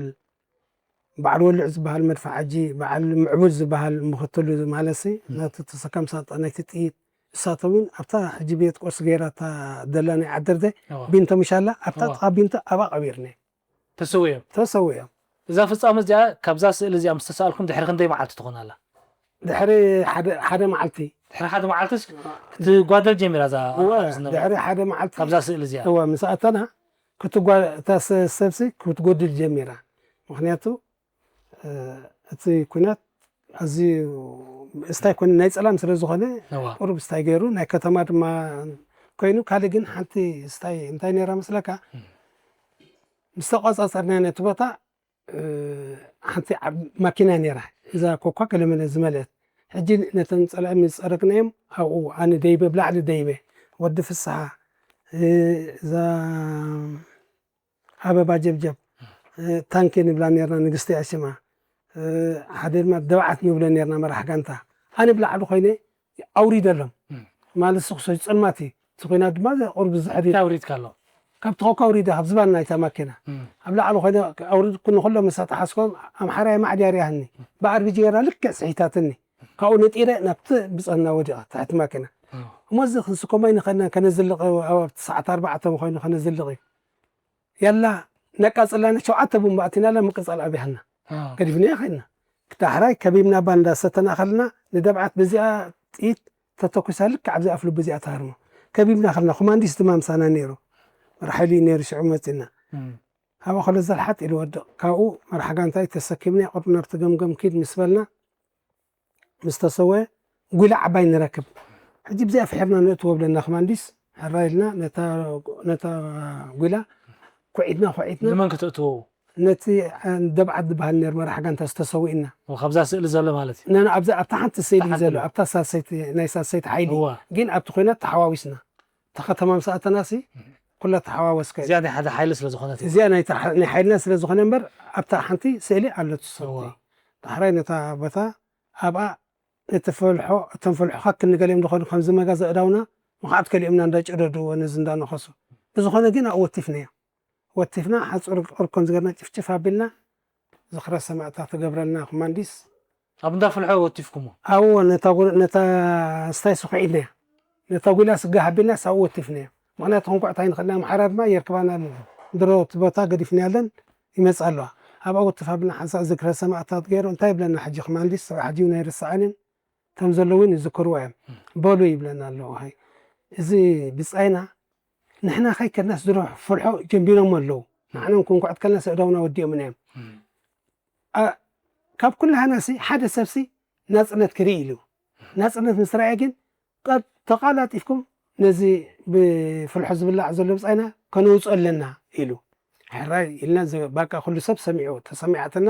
በዓል ወልዕ ዝበሃል መድፋዕ ሕጂ በዓል ምዕቡል ዝበሃል ምኽትሉ ማለት ሲ ነቲ ተሰካም ሳንጣ ናይቲ ጥይት እሳቶም እውን ኣብታ ሕጂ ቤት ቁርሲ ገይራ እታ ደላ ናይ ዓደርደ እዋ። ቢንቶ ምሻላ ኣብታ እዋ። ጥቓ ቢንቶ ኣባ ቀቢርነ ተሰውዮም ተሰዊኦም እዛ ፍፃመ እዚኣ ካብዛ ስእሊ እዚኣ ምስ ተሰኣልኩም ድሕሪ ክንደይ መዓልቲ ትኾን ኣላ ድሕሪ ሓደ ሓደ መዓልቲ ድሕሪ ሓደ መዓልትስ ክትጓደል ጀሚራ እዛ እወ ኣብዚ ዝነበረ- ድሕሪ ሓደ መዓልቲ ካብዛ ስእሊ እዚኣ እወ ምስ ኣተና ክትጓ- እታ ሰ- ሰብሲ ክትጎድል ጀሚራ ምክንያቱ እ፣ እቲ ኩናት ኣዝዩ እስታይ ኮነ ናይ ፀላም ስለ ዝኾነ እዋ ቁሩብ እስታይ ገይሩ ናይ ከተማ ድማ ኮይኑ ካልእ ግን ሓንቲ እስታይ እንታይ ነይራ መስለካ ምስ ተቋፃፀርና ነቲ ቦታ እ፣ ሓንቲ ዓብ- ማኪና ነይራ እዛ ኮኳ ገለመለ ዝመልአት ሕጂ ነተን ጸላኢ ምስ ጸረግናዮም ኣብኡ ኣነ ደይበ ብላዕሊ ደይበ ወዲ ፍስሓ እዛ ኣበባ ጀብጀብ ታንኪ ንብላ ነርና ንግስቲ ኣሽማ ሓደ ድማ ደብዓት ንብሎ ነርና መራሕ ጋንታ ኣነ ብላዕሊ ኮይነ ኣውሪደሎም ማለት ስክሶ ጸልማት እዩ እቲ ኮይና ድማ ቁርቢ ዝሕሪ ኣውሪድካ ኣሎ ካብ ተኾካ ኣውሪደ ካብ ዝባን ናይታ ማኪና ኣብ ላዕሊ ኮይነ ኣውሪድኩ ንኩሎም መሳጣ ሓስኮም ኣምሓራይ ማዕድ ያርያህኒ ብኣርቢጂ ገይራ ልክዕ ስሒታትኒ ካብኡ ነጢረ ናብቲ ብፀና ወዲቐ ትሕቲ ማኪና እሞ እዚ ክንስኮማይ ንኸና ከነዝልቕ ኣብቲ ሰዓት ኣርባዕተ ኮይኑ ከነዝልቕ እዩ ያላ ነቃፅላኒ ሸውዓተ ቡምባ ኣቲናላ ምቅፃል ኣብያህና ገዲፍናያ ከድና ዳሕራይ ከቢብና ባንዳ ዝተናኸልና ንደብዓት በዚኣ ጥይት ተተኩሳ ልክዕ ኣብዚ ኣፍልቡ እዚኣ ትሃርሞ ከቢብና ከልና ኮማንዲስ ድማ ምሳና ነይሩ መርሓ ኢሉ እዩ ነይሩ ሽዑ መፂና ሃባ ከሎ ዘልሓጥ ኢሉ ወድቕ ካብኡ መርሓ ጋንታይ ተሰኪምና ቁርብ ናብቲ ገምገም ኪድ ምስ በልና ምስ ተሰወ ጒላ ዓባይ ንረክብ ሕጂ ብዚኣ ፍሒርና ንእትዎ ብለና ኮማንዲስ ሕራ ኢልና ነታ ጒላ ኩዒትና ኩዒትና ንመን ከተእትዎ ነቲ ደብዓት ዝበሃል ነር መራሕ ጋንታ ዝተሰውእና ካብዛ ስእሊ ዘሎ ማለት እዩ ነን ኣብዛ ኣብታ ሓንቲ ስእሊ እዩ ዘሎ ኣብታ ሳሰይቲ ናይ ሳሰይቲ ሓይሊ እዋ ግን ኣብቲ ኮይናት ተሓዋዊስና እታ ከተማ ምስ ኣተናሲ ኩላ ተሓዋወስከ እዚኣ ናይ ሓደ ሓይሊ ስለ ዝኾነት እያ። እዚኣ ናይ ተሓ- ናይ ሓይልና ስለ ዝኾነ እምበር ኣብታ ሓንቲ ስእሊ ኣሎ ትሰውቲ እዋ ዳሕራይ ነታ ቦታ ኣብኣ ነቲ ፈልሖ እቶም ፈልሖ ካክ ንገሊኦም ዝኾኑ ከምዚ መጋ ዘእዳውና ምኽዓት ከሊኦምና እንዳጨደድዎ ነዚ እንዳነኸሱ ብዝኾነ ግን ኣብኡ ወቲፍናዮ ወቲፍና ሓፁር ቁርኮን ዝገርና ጭፍጭፍ ኣቢልና ዝኽረ ሰማእታ ተገብረልና ኮማንዲስ ኣብ እንዳ ፍልሖ ወቲፍኩሞ ኣብዎ ነታ ጎ- ነታ ስታይ ስኹዒድናያ ነታ ጉላ ስጋ ሃቢልና ሳብኡ ወቲፍናያ ምኽንያቱ ክንኩዕት ኣይንኽእልና ኣምሓራ ድማ የርክባና ኣሎ ድሮ እቲ ቦታ ገዲፍናያለን ይመፅእ ኣለዋ ኣብኣ ወትፍ ኣብልና ሓንሳእ ዝክረ ሰማእታት ገይሩ እንታይ ይብለና ሕጂ ኮማንዲስ ስራሕ ሕጂ ናይ ርስዓንን ከም ዘለውን ይዝክርዎ እዮም በሉ ይብለና ኣለዉ ሃይ እዚ ብፃይና ንሕና ከይከድናስ ድሮ ፍልሖ ጀንቢሮም ኣለዉ ንዓና ክንኩዕት ከለና ሰእዳውና ወዲኦምና እዮም ካብ ኩሉ ሃናሲ ሓደ ሰብሲ ናፅነት ክርኢ ኢሉ ናፅነት ምስ ረኣየ ግን ቀብ ተቃላጢፍኩም ነዚ ብፍልሖ ዝብላዕ ዘሎ ብፃይና ከነውፅኦ ኣለና ኢሉ ሕራይ ኢልና ባቃ ኩሉ ሰብ ሰሚዑ ተሰሚዓትና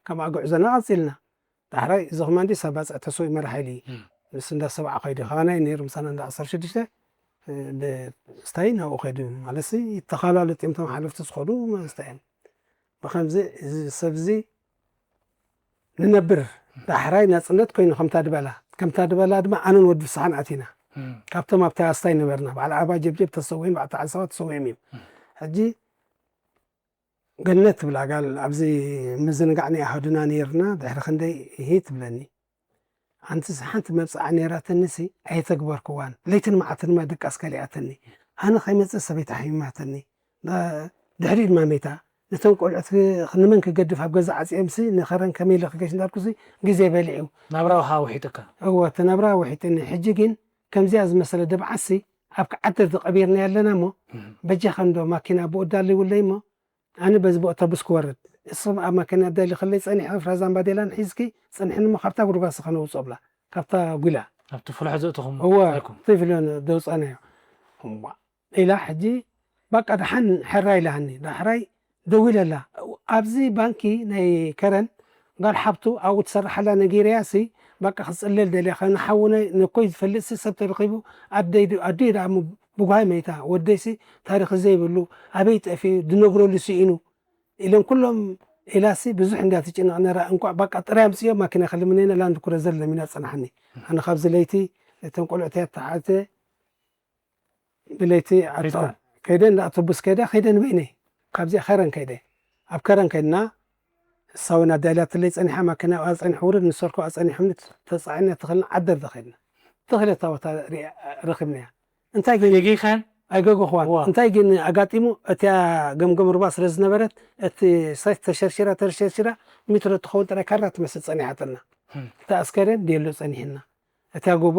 ከምኣ ጉዕዞና ቀፂልና ዳሕራይ እዚ ኮማንዲስ ኣብ ባፅዕ ተሰዊኡ መራሕ ሓይሊ ምስ እንዳ ሰብዓ ከይዱ ካባና እዩ ነይሩ ምሳና እንዳ ዓሰርተ ሽዱሽተ ብስታይ ናብኡ ከይዱ ማለት ይተኻላለጥ እዮም ተመሓለፍቲ ዝኸዱ መስታይ እዮም ብከምዚ እዚ ሰብ እዚ ንነብር ዳሕራይ ናፅነት ኮይኑ ከምታ ድበላ ከምታ ድበላ ድማ ኣነን ወዲ ፍስሓን ኣቲና ካብቶም ኣብታ ኣስታይ ነበርና በዓል ኣባ ጀብጀብ ተሰዊኡን በዓል ተዓል ሰባት ተሰዊኦም እዮም ሕጂ ገነት ትብላ ጋል ኣብዚ ምዝንጋዕ ናይ ኣሃዱና ነይርና ድሕሪ ክንደይ እሂ ትብለኒ ኣንትስ ሓንቲ መብፅዓ ነይራትንሲ ኣየተግበርክዋን ለይትን መዓልትን ድማ ድቃስ ከሊኣትኒ ኣነ ከይመፅእ ሰበይቲ ሓሚማትኒ ድሕሪኡ ድማ መይታ ነቶም ቆልዑት ንመን ክገድፍ ኣብ ገዛ ዓፅኦምሲ ንኸረን ከመይ ኢለ ክገሽ እንዳልኩሲ ግዜ በሊዑ ናብራ ውሃ ውሒጥካ እወ እቲ ናብራ ውሒጥኒ ሕጂ ግን ከምዚኣ ዝመሰለ ደብዓሲ ኣብ ክዓደር ተቐቢርና ኣለና እሞ በጃኻ እንዶ ማኪና ብኡ ዳልይውለይ እሞ ኣነ በዚ ብኦተቡስ ክወርድ እሱም ኣብ ማኪና ደሊ ክለይ ጸኒሐ ፍራዛን ባዴላን ሒዝኪ ጽንሕኒ እሞ ካብታ ጉድጓድ ስኸ ነውጾ ብላ ካብታ ጉላ ኣብቲ ፍልሖ ዘእተኹም እወ ዛይኩም። ትፍልዮን ደውጻናዮ እዋ ኢላ ሕጂ በቃ ደሓን ሕራይ ኢላሃኒ ዳሕራይ ደዊለላ ኣብዚ ባንኪ ናይ ከረን ጓል ሓብቱ ኣብኡ ትሰርሓላ ነጊረያ ሲ በቃ ክፅለል ደልያ ከነ ሓውነ ነኮይ ዝፈልጥ ሲ ሰብ ተረኺቡ ኣደይ ድ- ኣደይ ደኣ እሞ ብጓይ መይታ ወደይ ሲ ታሪክ ዘይብሉ ኣበይ ጠፊኡ ድነግረሉ ስኢኑ ኢለን ኩሎም ኢላ ሲ ብዙሕ እንዳ ትጭነቕ ነራ እንኳዕ በቃ ጥራይ ኣምፅዮ ማኪና ከልምነና ላንድ ክሩዘር ለሚና ፀናሓኒ ኣነ ካብዚ ለይቲ ነተን ቆልዑ ተያተሓተ ብለይቲ ከይደ እንዳ ኣውቶቡስ ከይደ ከይደ ንበይነይ ካብዚኣ ከረን ከይደ ኣብ ከረን ከይድና እሳ እውን ኣዳልያትለይ ፀኒሓ ማኪና ኣብኣ ፀኒሑ ውርድ ንሰርኮ ኣፀኒሖምኒ ተፃዒና ተኸልና ዓደር ተኸድና ተኽለ እታ ቦታ ረኺብናያ እንታይ ግን ጌጌኻን ኣይገገኽዋን እንታይ ግን ኣጋጢሙ እቲያ ገምገም ሩባ ስለ ዝነበረት እቲ ሳይት ተሸርሽራ ተሸርሽራ ሚትሮ ትኸውን ጥራይ ካራ ትመስል ፀኒሓትና እታ ኣስከሬን ድየሎ ፀኒሕና እታ ጎቦ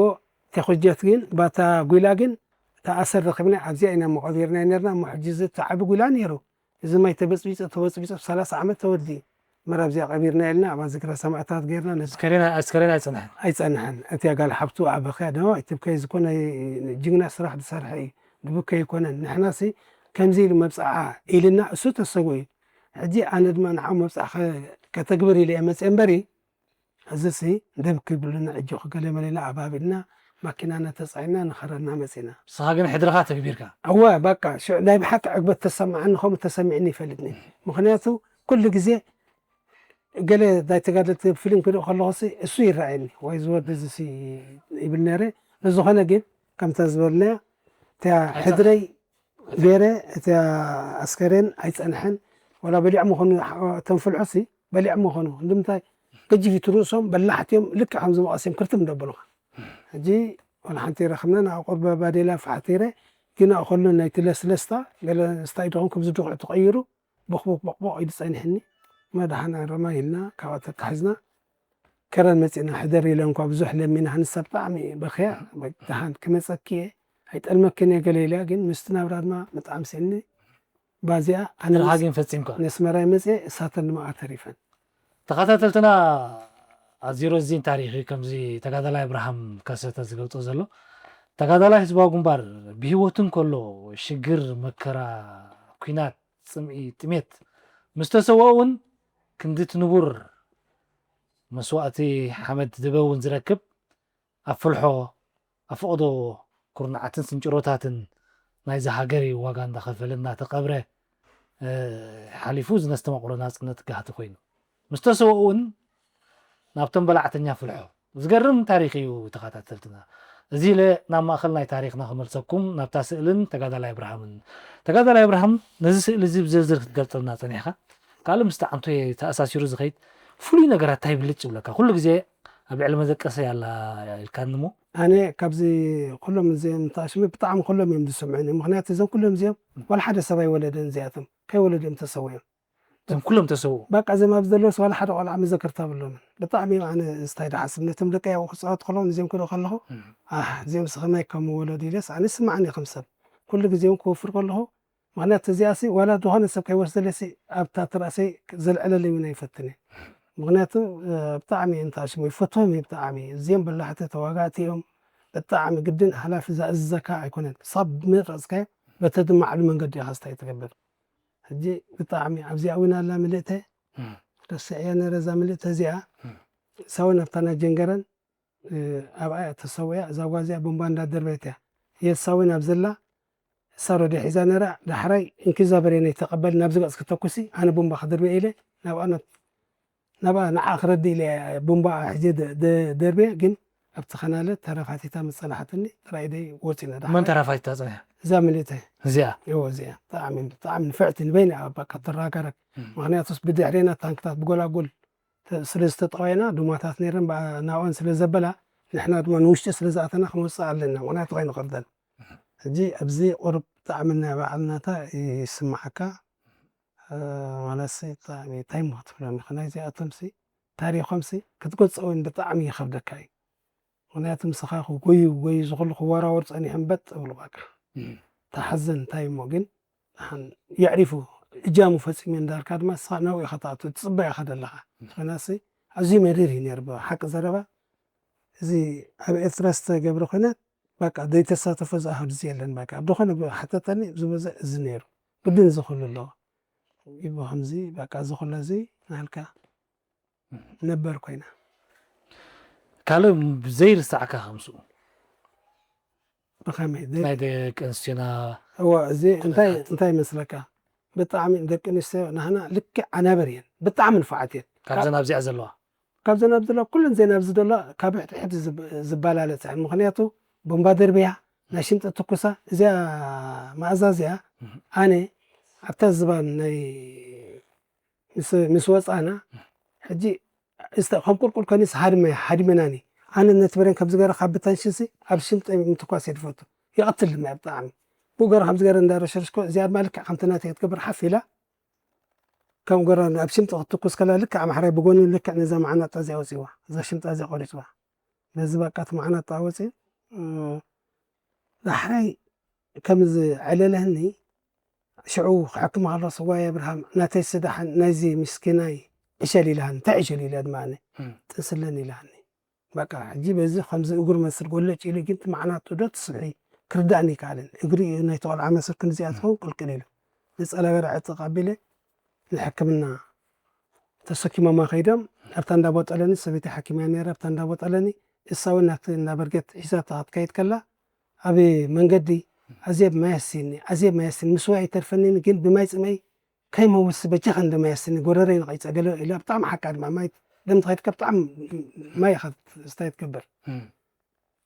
ተኹጀት ግን ባታ ጉላ ግን እታ ኣሰር ረኺብና ኣብዚኣ ኢና መቐቢርና ነርና እሞ ሕጂ እዚ እታ ዓቢ ጉላ ነይሩ እዚ ማይ ተበፅቢፁ ተበፅቢፁ ሰላሳ ዓመት ተወዲ መር ኣብዚኣ ቀቢርና ኢልና ኣብ ዝክረ ሰማእታት ገይርና ነዚ ኣስከሬን ኣስከሬን ኣይፀንሐን ኣይፀንሐን እቲ ኣጋል ሓብቱ ኣበኸ ዶ ኣይትብከይ ዝኮነ ጅግና ስራሕ ዝሰርሐ እዩ ድብከ ይኮነን ንሕናሲ ከምዚ ኢሉ መብፅዓ ኢልና እሱ ተሰጉ እዩ ሕጂ ኣነ ድማ ንዓው መብፅዓ ከተግብር ኢለ እየ መፅአ እምበሪ እዚ ሲ ደብ ክብልና እጆ ክገለ መለና ኣባቢልና ማኪናና ተጻዒና ንኸረና መጺና። ንስኻ ግን ሕድርኻ ተግቢርካ። እወ በቃ ሽዑ ናይ ብሓቂ ዕግበት ተሰማዓኒ፣ ከምኡ ተሰሚዕኒ ይፈልጥኒ። ምኽንያቱ ኩሉ ግዜ ገለ ናይ ተጋደልቲ ፊልም ክርኢ ከለኹ ሲ እሱ ይረኣየኒ ወይ ዝወዲ እዚ ሲ ይብል ነይረ። ብዝኾነ ግን ከምታ ዝበልናያ እቲያ ሕድረይ ገይረ እቲ ኣስከሬን ኣይጸንሐን። ዋላ በሊዖም ይኾኑ እቶም ፍልሖ ሲ በሊዖም ይኾኑ። ንምንታይ ገጅፊቱ ርእሶም በላሕቲ እዮም። ልክዕ ከምዚ መቐስ እዮም ክርትም ደበሉኻ። ሕጂ ዋላ ሓንቲ ረኽብና ናብ ቁርበ ባዴላ ፋሕቲረ ግን ኣኸሎ ናይቲ ለስለስታ ገለ ስታይ ድኹም ከምዚ ድኹዕ ተቐይሩ ቦኽቦኽ ቦቕቦቕ ኢሉ ጸኒሕኒ። መድሓን ኣረማ ኢልና ካብኣ ተታሒዝና ከረን መጺእና ሕደር ኢለ እንኳ ብዙሕ ለሚና ንሳ ብጣዕሚ በኽያ። ደሓን ክመጸኪ እየ ኣይጠልመክን እየ ገለ ኢለያ ግን ምስቲ ናብራ ድማ ብጣዕሚ ስእኒ ባዚኣ ኣነ ንስኻ ግን ፈጺምካ። ነስመራይ መጺኤ እሳተን ድማ ኣተሪፈን። ተኸታተልትና ኣዚሮ እዚን ታሪኽ እዩ ከምዚ ተጋዳላይ ኣብርሃም ከሰተ ዝገልጾ ዘሎ። ተጋዳላይ ህዝባዊ ግንባር ብህይወቱ እንከሎ ሽግር፣ መከራ፣ ኲናት፣ ጽምኢ፣ ጥሜት ምስ ተሰወኡ እውን ክንድቲ ንቡር መስዋእቲ ሓመድ ድበ እውን ዝረክብ ኣብ ፍልሖ ኣብ ፈቐዶ ኩርናዓትን ስንጭሮታትን ናይዛ ሃገር እዩ ዋጋ እንዳኸፈለ እናተቐብረ ሓሊፉ ዝነስተማቕሮ ናፅነት ጋህቲ ኮይኑ ምስ ተሰወኡ እውን ናብቶም በላዕተኛ ፍልሖ ዝገርም ታሪክ እዩ ተኸታተልትና። እዚ ኢለ ናብ ማእኸል ናይ ታሪክና ክመልሰኩም ናብታ ስእልን ተጋዳላይ ኣብርሃምን። ተጋዳላይ ኣብርሃም ነዚ ስእሊ እዚ ብዝርዝር ክትገልፀልና ፀኒሕካ ካልእ ምስቲ ዓንቶ ተኣሳሲሩ ዝኸይድ ፍሉይ ነገራት እንታይ ብልጭ ይብለካ? ኩሉ ግዜ ኣብ ልዕሊ መደቀሰ ያላ ኢልካኒ እሞ ኣነ ካብዚ ኩሎም እዚኦም ተኣሽሙ ብጣዕሚ ኩሎም እዮም ዝስምዑኒ። ምክንያቱ እዞም ኩሎም እዚኦም ዋላ ሓደ ሰብ ኣይወለደን እዚኣቶም ከይወለዱ እዮም ተሰዊኦም። እዞም ኩሎም ተሰውኡ። በቃ እዞም ኣብዚ ዘለውስ ዋላ ሓደ ቆልዓ መዘክርታ የብሎምን። ብጣዕሚ እዮም ኣነ እንታይ ድሓስብ ነቶም ደቀይ ኣብኡ ክፃወት ከለኹ ነዚኦም ክርኢ ከለኹ ኣህ እዚኦም ስኸማይ ከም ወለዱ ኢለስ ኣነ ይስማዓኒ ከም ሰብ ኩሉ ግዜ እውን ክወፍር ከለኹ ምኽንያቱ እዚኣሲ ዋላ ዝኾነ ሰብ ከይወስደለሲ ኣብታ ትራእሰይ ዘልዕለለይ እውን ኣይፈትን እየ። ምኽንያቱ ብጣዕሚ እንታ ሽሙ ይፈትዎም እየ ብጣዕሚ። እዚኦም በላሕቲ ተዋጋእቲ እዮም። ብጣዕሚ ግድን ሓላፊ ዝኣዝዘካ ኣይኮነን። ክሳብ መረፅካዮ በቲ ድማዕሉ መንገዲ ኢኻ ስታይ ትገብር። ሕጂ ብጣዕሚ ኣብዚኣ እውን ኣላ ምልእተ ረስዐያ ነረ እዛ ምልእተ እዚኣ እሳ እውን ኣብታ ናይ ጀንገረን ኣብኣ እያ ተሰዊኣ። እዛ ጓል እዚኣ ቡምባ እንዳደርበየት እያ የሳ እውን ኣብ ዘላ እሳ ሮድዮ ሒዛ ነራ። ዳሕራይ እንኪ እዛ በሬነይ ተቐበል ናብዚ ገፅ ክተኩሲ ኣነ ቡምባ ክድርበየ ኢለ ናብኣ ናብኣ ንዓ ክረዲ ኢለ ቡምባ ሕጂ ደርብየ ግን ኣብቲ ከናለ ተረፋቲታ መፀናሕትኒ ጥራይ ደይ ወፂና ዳ መን ተራፋቲታ ፀኒሓ? እዛ ምልእተ እዚኣ እዎ እዚኣ ብጣዕሚ ብጣዕሚ ንፍዕቲ ንበይና እያ በቃ ተራጋረግ ምክንያቱስ ብድሕሬና ታንክታት ብጎላጎል ስለ ዝተጠወየና ዱማታት ነይረን ናብኣን ስለ ዘበላ ንሕና ድማ ንውሽጢ ስለ ዝኣተና ክንወፅእ ኣለና ምክንያቱ ከይንቕርደን ሕጂ ኣብዚ ቁሩብ ብጣዕሚ ናይ ባዕልናታ ይስማዓካ ዋላሲ ብጣዕሚ እንታይ እሞ ክትብሎም ኢኻ ናይዚኣቶምሲ ታሪኾምሲ ክትገልፆ እውን ብጣዕሚ ይኸብደካ እዩ ምክንያቱ ምሳኻ ክጎዩ ክጎዩ ዝኽሉ ክወራወሩ ፀኒሖም በጥ እብሉ በቃ ተሓዘን እንታይ እሞ ግን ደሓን የዕሪፉ እጃሙ ፈፂሙ እንዳልካ ድማ ንስኻ ናብኡ ኢኻ ትኣቱ ትፅበ ኢኻ ደለኻ ኮይናሲ ኣዝዩ መሪር እዩ ነይሩ ብሓቂ ዘረባ እዚ ኣብ ኤርትራ ዝተገብረ ኩነት በቃ ዘይተሳተፎ ዝኣህዱ የለን በቃ ኣብ ዝኾነ ሓተተኒ ዝበዘ እዚ ነይሩ ግድን ዝኽሉ ኣለዎ ይቦ ከምዚ በቃ ዝኽሎ እዚ ናልካ ነበር ኮይና ካልእ ዘይርሳዕካ ከምስኡ ብኸመይ ዘይ- ናይ ደቂ ኣንስትዮና እዋ እዚ እንታይ እንታይ ይመስለካ ብጣዕሚ ደቂ ኣንስትዮ ናህና ልክዕ ኣናበር እየን ብጣዕሚ ንፉዓት እየን ካብዘን ኣብዚኣ ዘለዋ ካብዘን ኣብ ዘለዋ ኩለን ዘን ኣብዚ ዘለዋ ካብ ሕድሕድ ዝብ- ዝባላለፃ እየን ምክንያቱ ቦምባ ደርብያ ናይ ሽምጢ ትኩሳ እዚኣ መኣዛ እዚኣ ኣነ ኣብታ ዝባን ናይ ምስ ምስ ወፃና ሕጂ እስተ ከም ቁልቁል ከኒስ ሃድመ ሃድመናኒ ኣነ ነቲ በሬን ከም ዝገረ ካብ ብተንሽንሲ ኣብ ሽምጠ ምትኳስ የድፈቱ ይቐትል ድማ ብጣዕሚ ብኡ ገረ ከም ዝገረ እንዳረሸርሽኮ እዚኣ ድማ ልክዕ ከምቲ ናተይ ክትገብር ሓፍ ኢላ ከም ገረ ኣብ ሽምጠ ክትትኩስ ከላ ልክዕ ኣምሓራይ ብጎኒ ልክዕ ነዛ መዓናጣ እዚኣ ወፂዋ እዛ ሽምጣ እዚኣ ቆሪፅዋ ነዚ በቃ እቲ መዓናጣ ወፂ ዳሕራይ ከም ዝዕለለኒ ሽዑ ክሕክም ከሎ ስዋይ ኣብርሃም ናተይ ስዳሕን ናይዚ ምስኪናይ ዕሸል ኢልሃኒ እንታይ ዕሸል ኢለ ድማ ኣነ ጥንስለን ኢልሃኒ በቃ ሕጂ በዚ ከምዚ እግሩ መስል ጎለጭ ኢሉ ግን እቲ መዓናጡ ዶ ትስብሒ ክርዳእኒ ይከኣልን እግሪ እዩ ናይቲ ቆልዓ መስል ክንዚኣ ትኸውን ቅልቅል ኢሉ ንፀለበረ ዕጥቕ ኣቢለ ንሕክምና ተሰኪሞማ ከይዶም ኣብታ እንዳቦጠለኒ ሰበይቲ ሓኪም እያ ነይራ ኣብታ እንዳቦጠለኒ እሳ እውን ናብቲ እንዳበርገት ሒዛታ ክትከይድ ከላ ኣብ መንገዲ ኣዜብ ማይ ኣስይኒ ኣዜብ ማይ ኣስይኒ ምስዋ ኣይተርፈኒን ግን ብማይ ፅመይ ከይመውስ በጃኻ እንደ ማይ ኣስይኒ ጎረረይ ንኸይፀገለ ኢላ ብጣዕሚ ሓቃ ድማ ማይ ደም ትኸይድካ ብጣዕሚ ማይ ኢኻ ስታይ ትገብር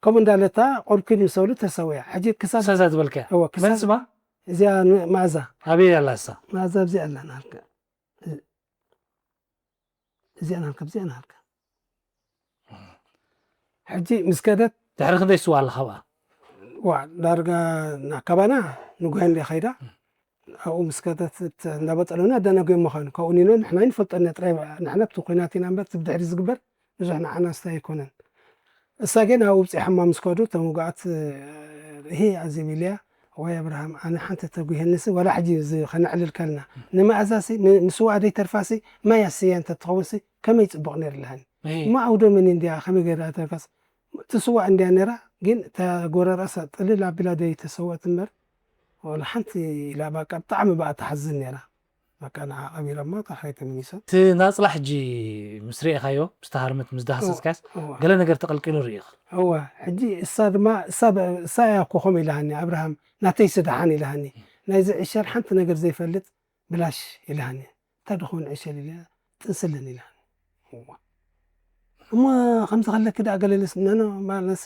ከምኡ እንዳለታ ቆልኩ ምስ በሉ ተሰውያ ሕጂ ክሳብ ሰዛ ዝበልከ እወ ክሳብ መን ስማ እዚኣ ን- መኣዛ ኣበይ ኣላ እሳ መኣዛ ኣብዚኣ ኣላ ናልካ እዚኣ ናልካ ኣብዚኣ ናልካ ሕጂ ምስ ከደት ድሕሪ ክንደይ ስዋ ኣለ ካብኣ ዋ ዳርጋ ናካባና ንጉሄ እንደ ኸይዳ ኣብኡ ምስ ከደት እንዳበጠለና ደነጉ ምዃኑ ካብኡ ኒኖ ንሕና ይንፈልጠና ጥራይ ንሕና ብቲ ኩናት ኢና እምበር ብድሕሪ ዝግበር ብዙሕ ንዓና ስታይ ኣይኮነን እሳ ግን ኣብኡ ብፅሐማ ምስ ከዱ ተምጉኣት ይሄ ኣዚብ ኢልያ ወይ ኣብርሃም ኣነ ሓንቲ ተጉሄንሲ ዋላ ሕጂ እዚ ከነዕልል ከልና ንመኣዛሲ ንስዋ ደይ ተርፋሲ ማይ ኣስያ እንተ ትኸውንሲ ከመይ ፅቡቕ ነይሩ ኣለሃኒ እሞ ኣውዶ ምን እንዲያ ከመይ ገይራ ተርፋስ ትስዋ እንዲያ ነይራ ግን ተጎረራሳ ጥልል ኣቢላ ደይ ተሰወት እምበር ወላ ሓንቲ ኢላ በቃ ብጣዕሚ በኣ ትሓዝን ነይራ በቃ ንዓ ቀቢሮማ ጣሕሪ ተመሊሶም እቲ ናፅላ ሕጂ ምስ ርኢኻዮ ምስ ተሃርመት ምስ ዳህሰስካስ እወ ገለ ነገር ተቐልቂሉ ርኢኽ እወ ሕጂ እሳ ድማ እሳ በ- እሳ እያ እኮ ከምኡ ኢላሃኒ ኣብርሃም ናተይ ስደሓን ኢላሃኒ ናይዚ ዕሸል ሓንቲ ነገር ዘይፈልጥ ብላሽ ኢላሃኒ እንታይ ድኸውን ዕሸል ኢለ ጥንስልን ኢላሃኒ እወ እሞ ከምዚ ከለኪ ደኣ ገለልስ ነኖ ማለሲ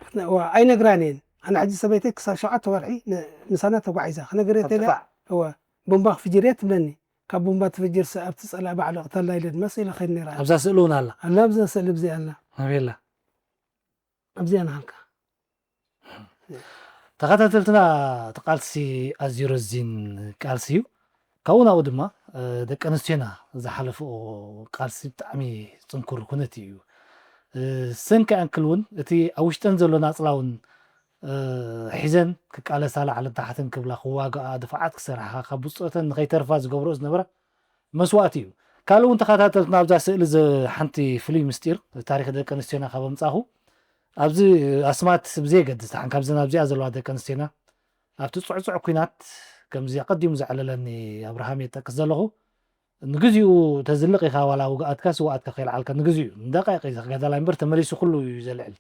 ክትነ- እወ ኣይነግራን እየን ኣነ ሕጂ ሰበይተይ ክሳብ ሸውዓተ ወርሒ ን- ምሳና ተጓዒዛ ክነገር የተለ ጥፋዕ እወ ቡምባ ክፍጅር እየ ትብለኒ ካብ ቡምባ ትፍጅር ሰ ኣብቲ ፀላእ ባዕሉ ቅተላ ኢለ ድማ ስኢለ ከይድ ነይራ ኣብዛ ስእሊ እውን ኣላ ኣላ ኣብዛ ስእሊ ብዚኣ ኣላ ኣቤላ ኣብዚኣ ንሃልካ ተኸታተልትና እቲ ቃልሲ ኣዝዩ ረዚን ቃልሲ እዩ ካብኡ ናብኡ ድማ እ፣ ደቂ ኣንስትዮና ዝሓለፍኦ ቃልሲ ብጣዕሚ ፅንኩር ኩነት እዩ እ፣ ሰንኪ ኣንክል እውን እቲ ኣብ ውሽጠን ዘሎ ናፅላ እውን እ፣ ሒዘን ክቃለሳ ላዕልን ታሕትን ክብላ ክዋግኣ ድፋዓት ክሰርሓ ካብ ብፆተን ንኸይተርፋ ዝገብርኦ ዝነበራ መስዋእቲ እዩ ካልእ እውን ተኸታተልትና ኣብዛ ስእሊ ዘ- ሓንቲ ፍሉይ ምስጢር ታሪክ ደቂ ኣንስትዮና ካብ ኣምፃኹ ኣብዚ ኣስማት ብዘየገድስ ተሓን ካብዘን ኣብዚኣ ዘለዋ ደቂ ኣንስትዮና ኣብቲ ፅዕፅዕ ኩናት ከምዚ ኣቐዲሙ ዘዕለለኒ ኣብርሃም የጠቅስ ዘለኹ ንግዚኡ ተዝልቕ ኢኻ ዋላ ውግኣትካ ስውኣትካ ከይልዓልካ ንግዚኡ ንደቃይቅ እዩ ዝጋዳላይ እምበር ተመሊሱ ኩሉ እዩ ዘልዕል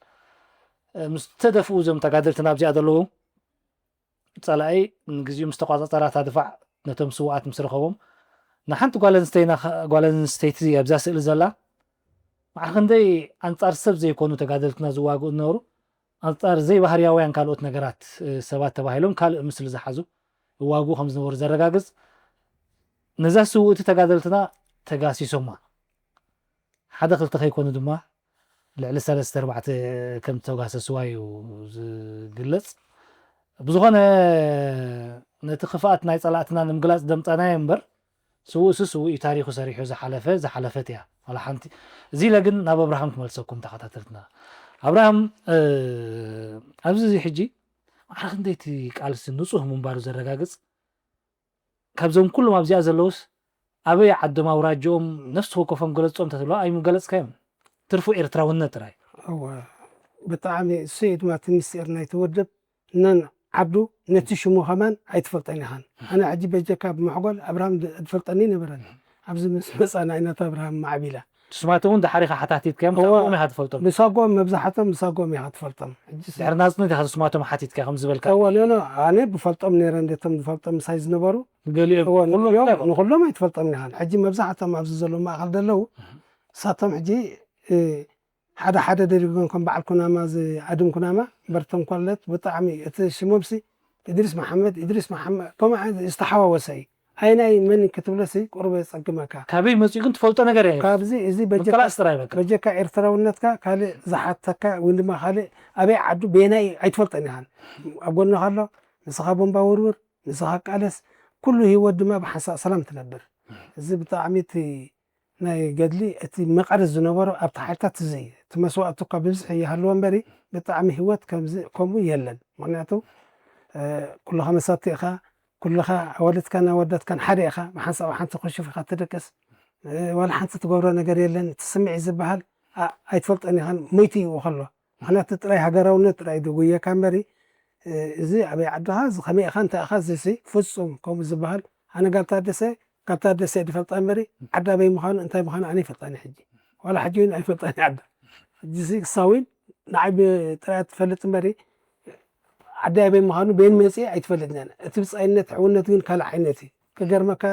እ፣ ምስ ተደፍኡ እዞም ተጋደልትና ኣብዚኣ ዘለዉ ፀላኢ ንግዚኡ ምስ ተቋፃፀራታ ድፋዕ ነቶም ስውኣት ምስ ረኸቦም ንሓንቲ ጓል ኣንስተይና ኸ- ጓል ኣንስተይቲ ኣብዛ ስእሊ ዘላ ማዕረ ክንደይ ኣንፃር ሰብ ዘይኮኑ ተጋደልትና ዝዋግኡ ዝነበሩ ኣንፃር ዘይባህርያውያን ካልኦት ነገራት እ፣ ሰባት ተባሂሎም ካልእ ምስሊ ዝሓዙ ይዋግኡ ከም ዝነበሩ ዘረጋግፅ ነዛ ስውእቲ ተጋደልትና ተጋሲሶማ ሓደ ክልተ ከይኮኑ ድማ ልዕሊ ሰለስተ ኣርባዕተ ከም ዝተጋሰስዋ እዩ ዝግለፅ ብዝኾነ ነቲ ክፍኣት ናይ ፀላእትና ንምግላፅ ደምፀናዮ እምበር ስውእሲ ስውእ እዩ ታሪኹ ሰሪሑ ዝሓለፈ ዝሓለፈት እያ ዋላ ሓንቲ እዚ ኢለ ግን ናብ ኣብርሃም ክመልሰኩም ተኸታተልትና ኣብርሃም እ፣ ኣብዚ እዚ ሕጂ ማዕረ ክንደይቲ ቃልሲ ንፁህ ምንባሩ ዘረጋግፅ ካብዞም ኩሎም ኣብዚኣ ዘለውስ ኣበይ ዓዶም ኣውራጅኦም ነፍሲ ወከፎም ገለፆም ተትብሎ ኣይምገለፅካዮም ትርፉ ኤርትራውነት ጥራይ እወ ብጣዕሚ እሱ እዩ ድማ እቲ ምስጢር ናይቲ ውድብ ነን ዓዱ ነቲ ሽሙ ከማን ኣይትፈልጠን ኢኻን ኣነ ሕጂ በጀካ ብመሕጎል ኣብርሃም ድ- ዝፈልጠኒ ነበረን ኣብዚ ምስ መፃና ኣይነት ኣብርሃም ማዕቢላ ስማቶም እውን ድሓሪኻ ሓታቲትካዮም እወ። ሳቦም ኢኻ ትፈልጦም ብሳጎም መብዛሕቶም ብሳጎም ኢኻ ትፈልጦም ሕጂ ስ- ድሕሪ ናፅነት ኢኻ ስማቶም ሓቲትካ ከም ዝበልካ እወ ኖ ኖ ኣነ ብፈልጦም ነይረ እንዴቶም ዝፈልጦም ምሳይ ዝነበሩ ገሊኦም እወ ኩሎም እዮም እንታይ ንኩሎም ኣይትፈልጦም ኢኻን ሕጂ መብዛሕቶም ኣብዚ ዘለዉ ማእኸል ዘለዉ ንሳቶም ሕጂ እ፣ ሓደ ሓደ ደሪጎም ከም በዓል ኩናማ እዚ ኣድም ኩናማ በርቶም ኮለት ብጣዕሚ እቲ ሽሞምሲ እድሪስ መሓመድ እድሪስ መሓመድ ከምኡ ዓይነት ዝተሓዋወሰ እዩ ኣይናይ መን ክትብለሲ ቁርበ የፀግመካ ካበይ መፂኡ ግን ትፈልጦ ነገር እየ ካብዚ እዚ በጀካ ምቅላስ ጥራይ በቃ በጀካ ኤርትራውነትካ ካልእ ዝሓተካ ወይ ድማ ካልእ ኣበይ ዓዱ ቤናይ ኣይትፈልጠን ኢኻን ኣብ ጎንኻ ኣሎ ንስኻ ቦምባ ውርውር ንስኻ ቃለስ ኩሉ ህይወት ድማ ብሓንሳእ ሰላም ትነብር እዚ ብጣዕሚ እቲ ናይ ገድሊ እቲ መቐረት ዝነበሮ ኣብቲ ሓይልታት እዚ እዩ እቲ መስዋእቲ እኳ ብብዝሒ ይሃልዎ እምበሪ ብጣዕሚ ህይወት ከምዚ ከምኡ የለን ምክንያቱ እ፣ ኩልኻ መሳቲ ኢኻ ኩልኻ ኣወለድካን ኣወዳትካን ሓደ ኢኻ ብሓንሳብ ሓንቲ ክሹፍ ኢኻ ትደቅስ እ፣ ዋላ ሓንቲ ትገብሮ ነገር የለን እቲ ስምዒት ዝበሃል ኣ- ኣይትፈልጦን ኢኻን ሞይቱ ይኡ ከሎ ምክንያቱ ጥራይ ሃገራውነት ጥራይ ድጉየካ እምበሪ እ፣ እዚ ኣበይ ዓድኻ እዚ ከመይ ኢኻ እንታይ ኢኻ እዚ ሲ ፍጹም ከምኡ ዝበሃል ኣነ ጋል ታደሰ ካብታ ደሴ ድፈልጣ እምበሪ፣ ዓዳ በይ ምዃኑ እንታይ ምዃኑ ኣነ ይፈልጣኒ ሕጂ። ዋላ ሕጂ እውን ኣይፈልጣኒ ዓዳ። ሕጂ ሲ ክሳዊን ንዓይ ብጥራይ ትፈልጥ እምበሪ፣ ዓዳ በይ ምዃኑ በይን መጽየ ኣይትፈልጥን እያ። እቲ ብጻይነት ሕውነት ግን ካልእ ዓይነት እዩ። ክገርመካ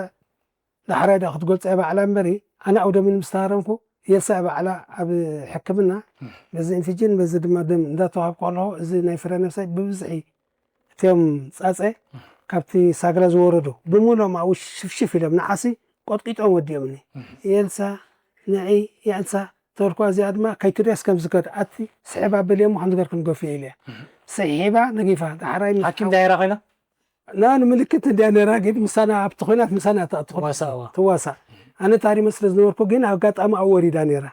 ዳሕራይ ዳ ክትገልጾ እያ ባዕላ እምበሪ፣ ኣነ ኣውደምን ምስ ተሃረምኩ፣ የልሳ እያ ባዕላ ኣብ ሕክምና፣ በዚ ኢንፊጅን፣ በዚ ድማ ደም እንዳተዋሃብኩ ከለኹ፣ እዚ ናይ ፍረ ነብሳይ ብብዝሒ እቲኦም ጻጸ ካብቲ ሳግራ ዝወረዱ ብምሎም ኣብኡ ሽፍሽፍ ኢሎም ንዓሲ ቆጥቂጦም ወዲኦምኒ። የልሳ፣ ንዒ፣ የልሳ፣ ተበልኩዋ እዚኣ ድማ ከይትድያስ ከም ዝከድ ኣቲ ስሒባ በልዮሞ ከም ዝገር ክንገፍ ኢለ እያ። ስሒባ ነጊፋ፣ ዳሕራይ ምስ ሓኪም ዳይራ ኮይና? ና ንምልክት እንድያ ነራ፣ ግን ምሳና ኣብቲ ኮይናት ምሳና እታ ትኹን ትዋሳእ፣ እዋ። ትዋሳእ። ኣነ ታሪመ ስለ ዝነበርኩ ግን ኣጋጣሚ ኣብኡ ወሪዳ ነራ።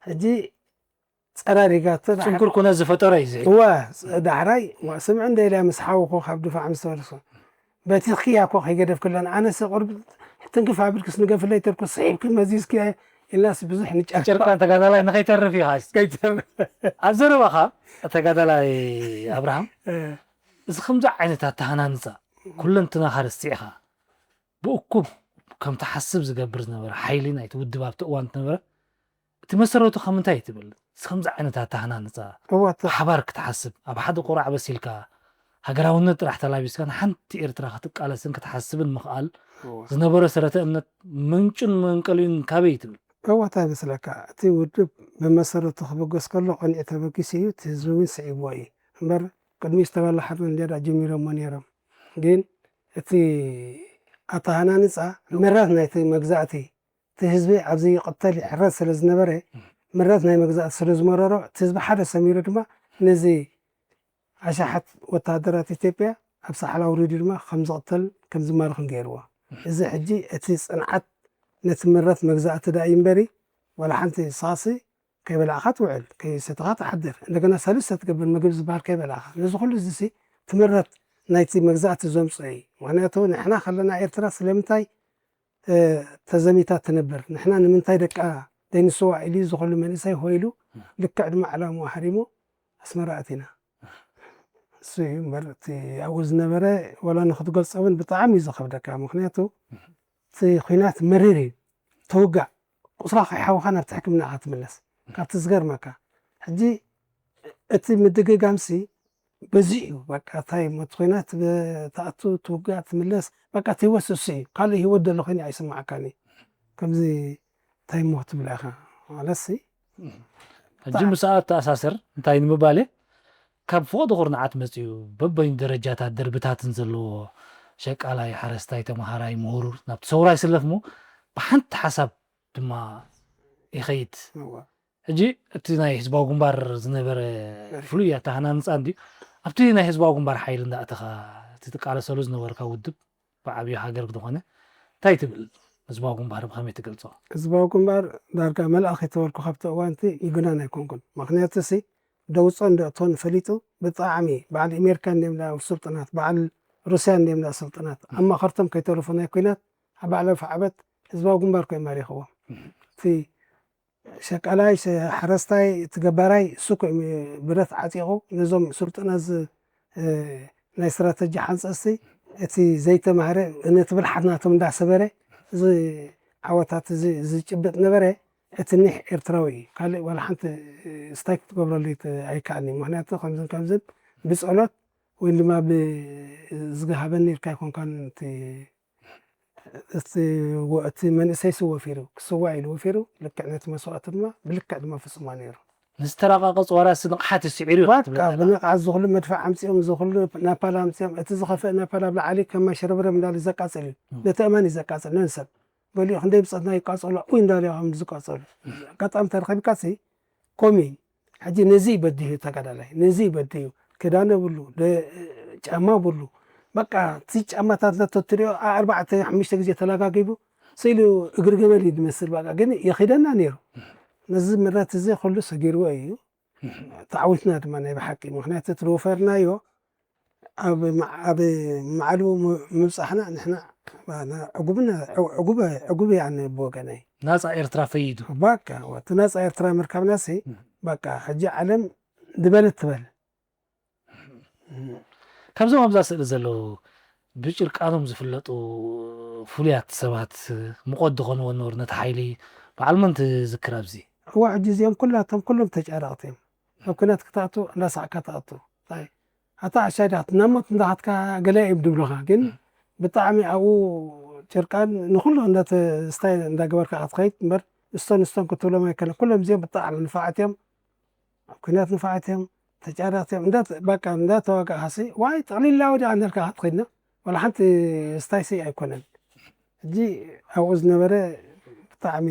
ሕጂ ጸራሪጋቶ ዳሕራ-፣ ጽንኩር ኩነት ዝፈጠረ እዩ እዚ። እዋ፣ ዳሕራይ፣ ዋ፣ ስምዒ እንደ ኢልያ ምስ ሓውኹ ካብ ድፋዕ ምስ ተመለስኩ። በቲኽኪያ እኮ ከይገደፍክለን፣ ኣነስ ቁርብ ትንክፍ ኣቢልክስ ንገፍለይ ተልኩ፣ ስሒብኪ መዚዝኪያ ኢልናስ ብዙሕ ንጨርፋ። ጨርቃን ተጋዳላይ ንኸይተርፍ እዩ፣ ሃስ። ከይተርፍ። ኣብ ዘረባኻ ተጋዳላይ ኣብርሃም፣ እ። እዚ ከምዚ ዓይነት ኣተሃናንጻ፣ ኩለንትናኻ ረሲዕኻ፣ ብእኩብ ከም ትሓስብ ዝገብር ዝነበረ ሓይሊ ናይቲ ውድብ ኣብቲ እዋን ዝነበረ፣ እቲ መሰረቱ ካብ ምንታይ እዩ ትብል? እዚ ከምዚ ዓይነት ኣተሃናንጻ፣ እዋ፣ እቲ ሓባር ክትሓስብ፣ ኣብ ሓደ ቁራዕ በሲልካ፣ ሃገራውነት ጥራሕ ተላቢስካ፣ ንሓንቲ ኤርትራ ክትቃለስን ክትሓስብን ምኽኣል እዋ። ዝነበሮ ሰረተ እምነት ምንጩን መንቀሊኡን ካበይ እዩ ትብል? እዋ፣ እንታይ ይመስለካ? እቲ ውድብ ብመሰረቱ ክብገስ ከሎ፣ ቀኒዑ ተበጊሱ እዩ፣ እቲ ህዝቢ እውን ስዒብዎ እዩ። እምበር፣ ቅድሚኡ ዝተባላሓትና እንድያ ጀሚሮሞ ነይሮም። ግን እቲ ኣተሃናንጻ ምረት ናይቲ መግዛእቲ፣ እቲ ህዝቢ ኣብዚ ይቕተል ይሕረድ ስለ ዝነበረ፣ ምረት ናይ መግዛእቲ ስለ ዝመረሮ፣ እቲ ህዝቢ ሓደ ሰሚሩ ድማ ነዚ ኣሽሓት ወተሃደራት ኢትዮጵያ ኣብ ሳሕል ኣውሪዱ ድማ ከም ዝቕተል ከም ዝማረኽን ገይርዎ። እዚ ሕጂ እቲ ጽንዓት ነቲ ምረት መግዛእቲ ደኣ እዩ እምበሪ፣ ዋላ ሓንቲ ንስኻሲ ከይበላዕካ ትውዕል፣ ከይሰተኻ ትሓድር፣ እንደገና ሰልስተ ትገብር፣ ምግብ ዝበሃል ከይበላዕካ። ነዚ ኩሉ እዚሲ እቲ ምረት ናይቲ መግዛእቲ ዘምጽኦ እዩ። ምኽንያቱ ንሕና ከለና ኤርትራ ስለምንታይ እ፣ ተዘሚታ ትነብር? ንሕና ንምንታይ ደቃ ዘይንስዋእ ኢሉ እዚ ኩሉ መንእሰይ ሆይሉ፣ ልክዕ ድማ ዕላምኡ ሃሪሙ ኣስመራ ኣቲና። እሱ እዩ እምበር፣ እቲ ኣብኡ ዝነበረ ዋላ ንክትገልጾ እውን ብጣዕሚ እዩ ዘኸብደካ። ምኽንያቱ እቲ ኲናት መሪር እዩ። ተውጋእ፣ ቁስላ ከይሓወኻ ናብቲ ሕክምና ኢኻ ትምለስ። ካብቲ ዝገርመካ፣ ሕጂ እቲ ምድግጋምሲ በዚሑ እዩ። በቃ እንታይ እሞ እቲ ኲናት ብ-፣ ትኣቱ፣ ትውጋእ፣ ትምለስ፣ በቃ እቲ ህይወት እሱ እዩ። ካልእ ህይወት ዘሎ ኮይኑ ኣይስምዓካን እዩ። ከምዚ እንታይ እሞ ክትብላ ኢኻ ማለትሲ። ሕጂ ምስኣ ተኣሳስር እንታይ ንምባል እየ? ካብ ፍቕዲ ኩርናዓት መጺኡ በበይኑ ደረጃታት ደርብታትን ዘለዎ ሸቃላይ፣ ሓረስታይ፣ ተመሃራይ፣ ምሁር ናብቲ ሰውራ ይስለፍ እሞ ብሓንቲ ሓሳብ ድማ ይኸይድ። እዋ። ሕጂ እቲ ናይ ህዝባዊ ግንባር ዝነበረ መሪሕ። ፍሉይ ኣተሃናንጻ እንድዩ። ኣብቲ ናይ ህዝባዊ ግንባር ሓይሊ እንዳእተኻ እቲ ትቃለሰሉ ዝነበርካ ውድብ ብዓብዩ ሃገር ዝኾነ እንታይ ትብል? ህዝባዊ ግንባር ብኸመይ ትገልጾ? ህዝባዊ ግንባር ዳርጋ መልኣኽ የተበልኩ ካብቲ እዋንቲ ይግናን ኣይኮንኩን። ምኽንያቱ ሲ ደውጾን ደእቶን ፈሊጡ ብጣዕሚ በዓል ኣሜሪካ እንዲዮም ደኣ ስልጡናት፣ በዓል ሩስያ እንዲዮም ደኣ ስልጡናት። ኣብ ማኸርቶም ከይተረፉ ናይ ኲናት ኣብ ባዕላዊ ፈዓበት ህዝባዊ ግንባር ኮይ መሪኽዎም። እቲ ሸቃላይ፣ ሸ-፣ ሓረስታይ፣ እቲ ገባራይ፣ እሱ እኮ እዩ ብረት ዓጢቑ ነዞም ስልጡናት ዝ-፣ እ፣ ናይ ስትራተጂ ሓንጸጽቲ፣ እቲ ዘይተማህረ ነቲ ብልሓት ናቶም እንዳሰበረ፣ እዚ ዓወታት እዚ ዝጭብጥ ነበረ፣ እቲ ኒሕ ኤርትራዊ እዩ። ካልእ ዋላ ሓንቲ ስታይ ክትገብረሉ ይት-፣ ኣይከኣልን እዩ። ምኽንያቱ ከምዝን ከምዝን ብጸሎት ወይ ድማ ብ-፣ ዝገሃበኒ ኢልካ ኣይኮንካን እቲ እቲ ወ-፣ እቲ መንእሰይሲ ወፊሩ፣ ክስዋእ ኢሉ ወፊሩ፣ ልክዕ ነቲ መስዋእቲ ድማ ብልክዕ ድማ ፈጺምዎ ነይሩ። ንዝተራቐቐ ጸዋራሲ ንቕሓት እዩ ስዒሩ እዩ ባቃ ክትብል ኣለኻ። ብንቕሓት ዝኹሉ መድፍዕ ኣምጺኦም፣ ዝኹሉ ናፓል ኣምጺኦም፣ እቲ ዝኸፍአ ናፓል ኣብ ላዕሊ ከም ማይ ሸረብረብ እንዳበለ ዘቃጽል እዩ። እም። ነቲ ኣእማን እዩ ዘቃጽል፣ ነንሰብ። ገሊኡ ክንደይ ብጾትና ይቃጸሉ፣ ኡይ እንዳበለ እዮም ዝቃጸሉ። እም። ኣጋጣሚ ተረኺብካሲ ኮሚ፣ ሕጂ ነዚ እዩ በዲሁ ተጋዳላይ፣ ነዚ እዩ በዲሁ። ክዳን የብሉ፣ ደ-፣ ጫማ የብሉ። በቃ፣ እቲ ጫማታት ለተትሪኦ፣ ኣ-፣ ኣርባዕተ፣ ሓሙሽተ ግዜ ተላጋጊቡ፣ ስኢሉ እግሪ ገመል እዩ ዝመስል፣ በቃ፣ ግን የኺደና ነይሩ። ነዚ ምረት እዚ ኩሉ ሰጊርዎ እዩ። ተዓዊትና ድማ ናይ ብሓቂ፣ ምኽንያቱ እቲ ዝወፈርናዮ ኣብ መ-፣ ኣብ መዓልቡ ም-፣ ምብጻሕና ንሕና ዕጉብና፣ ዕጉበ፣ ዕጉብ እያ ኣነ ብወገነይ። ናጻ ኤርትራ ፈይዱ። ባቃ፣ ወ-፣ እቲ ናጻ ኤርትራ ምርካብናሲ፣ እም። ባቃ፣ ሕጂ ዓለም ዝበለት ትበል። እም። ካብዞም ኣብዛ ስእሊ ዘለዉ ብጭርቃኖም ዝፍለጡ ፍሉያት ሰባት ምቆት ዝኾንዎ ነበሩ ነቲ ሓይሊ። በዓል መን ትዝክር ኣብዚ? እዋ ሕጂ እዚኦም ኩላቶም ኩሎም ተጫረቕቲ እዮም። ኣብ ኩናት ክትኣቱ እንዳሳዕካ ትኣቱ። እንታይ ኣታ ዓሻይ ዲኻ ናብ ሞት እንዳኻትካ ገለ እዮም ድብሉኻ። ግን ብጣዕሚ ኣብኡ ጭርቃን ንኹሉ እንዳተ-፣ ስታይ እንዳገበርካ ክትኸይድ እምበር፣ እሶን እሶን ክትብሎም ኣይከነ። ኩሎም እዚኦም ብጣዕሚ ንፋዓት እዮም። ኣብ ኩናት ንፋዓት እዮም። ተጫረቕቲ እዮም። እንዳ-፣ በቃ እንዳተዋጋእካሲ ዋይ ጠቕሊላ ወዲኣ እንዳልካ ክትኸይድና ዋላ ሓንቲ ስታይሲ ኣይኮነን። ሕጂ ኣብኡ ዝነበረ ብጣዕሚ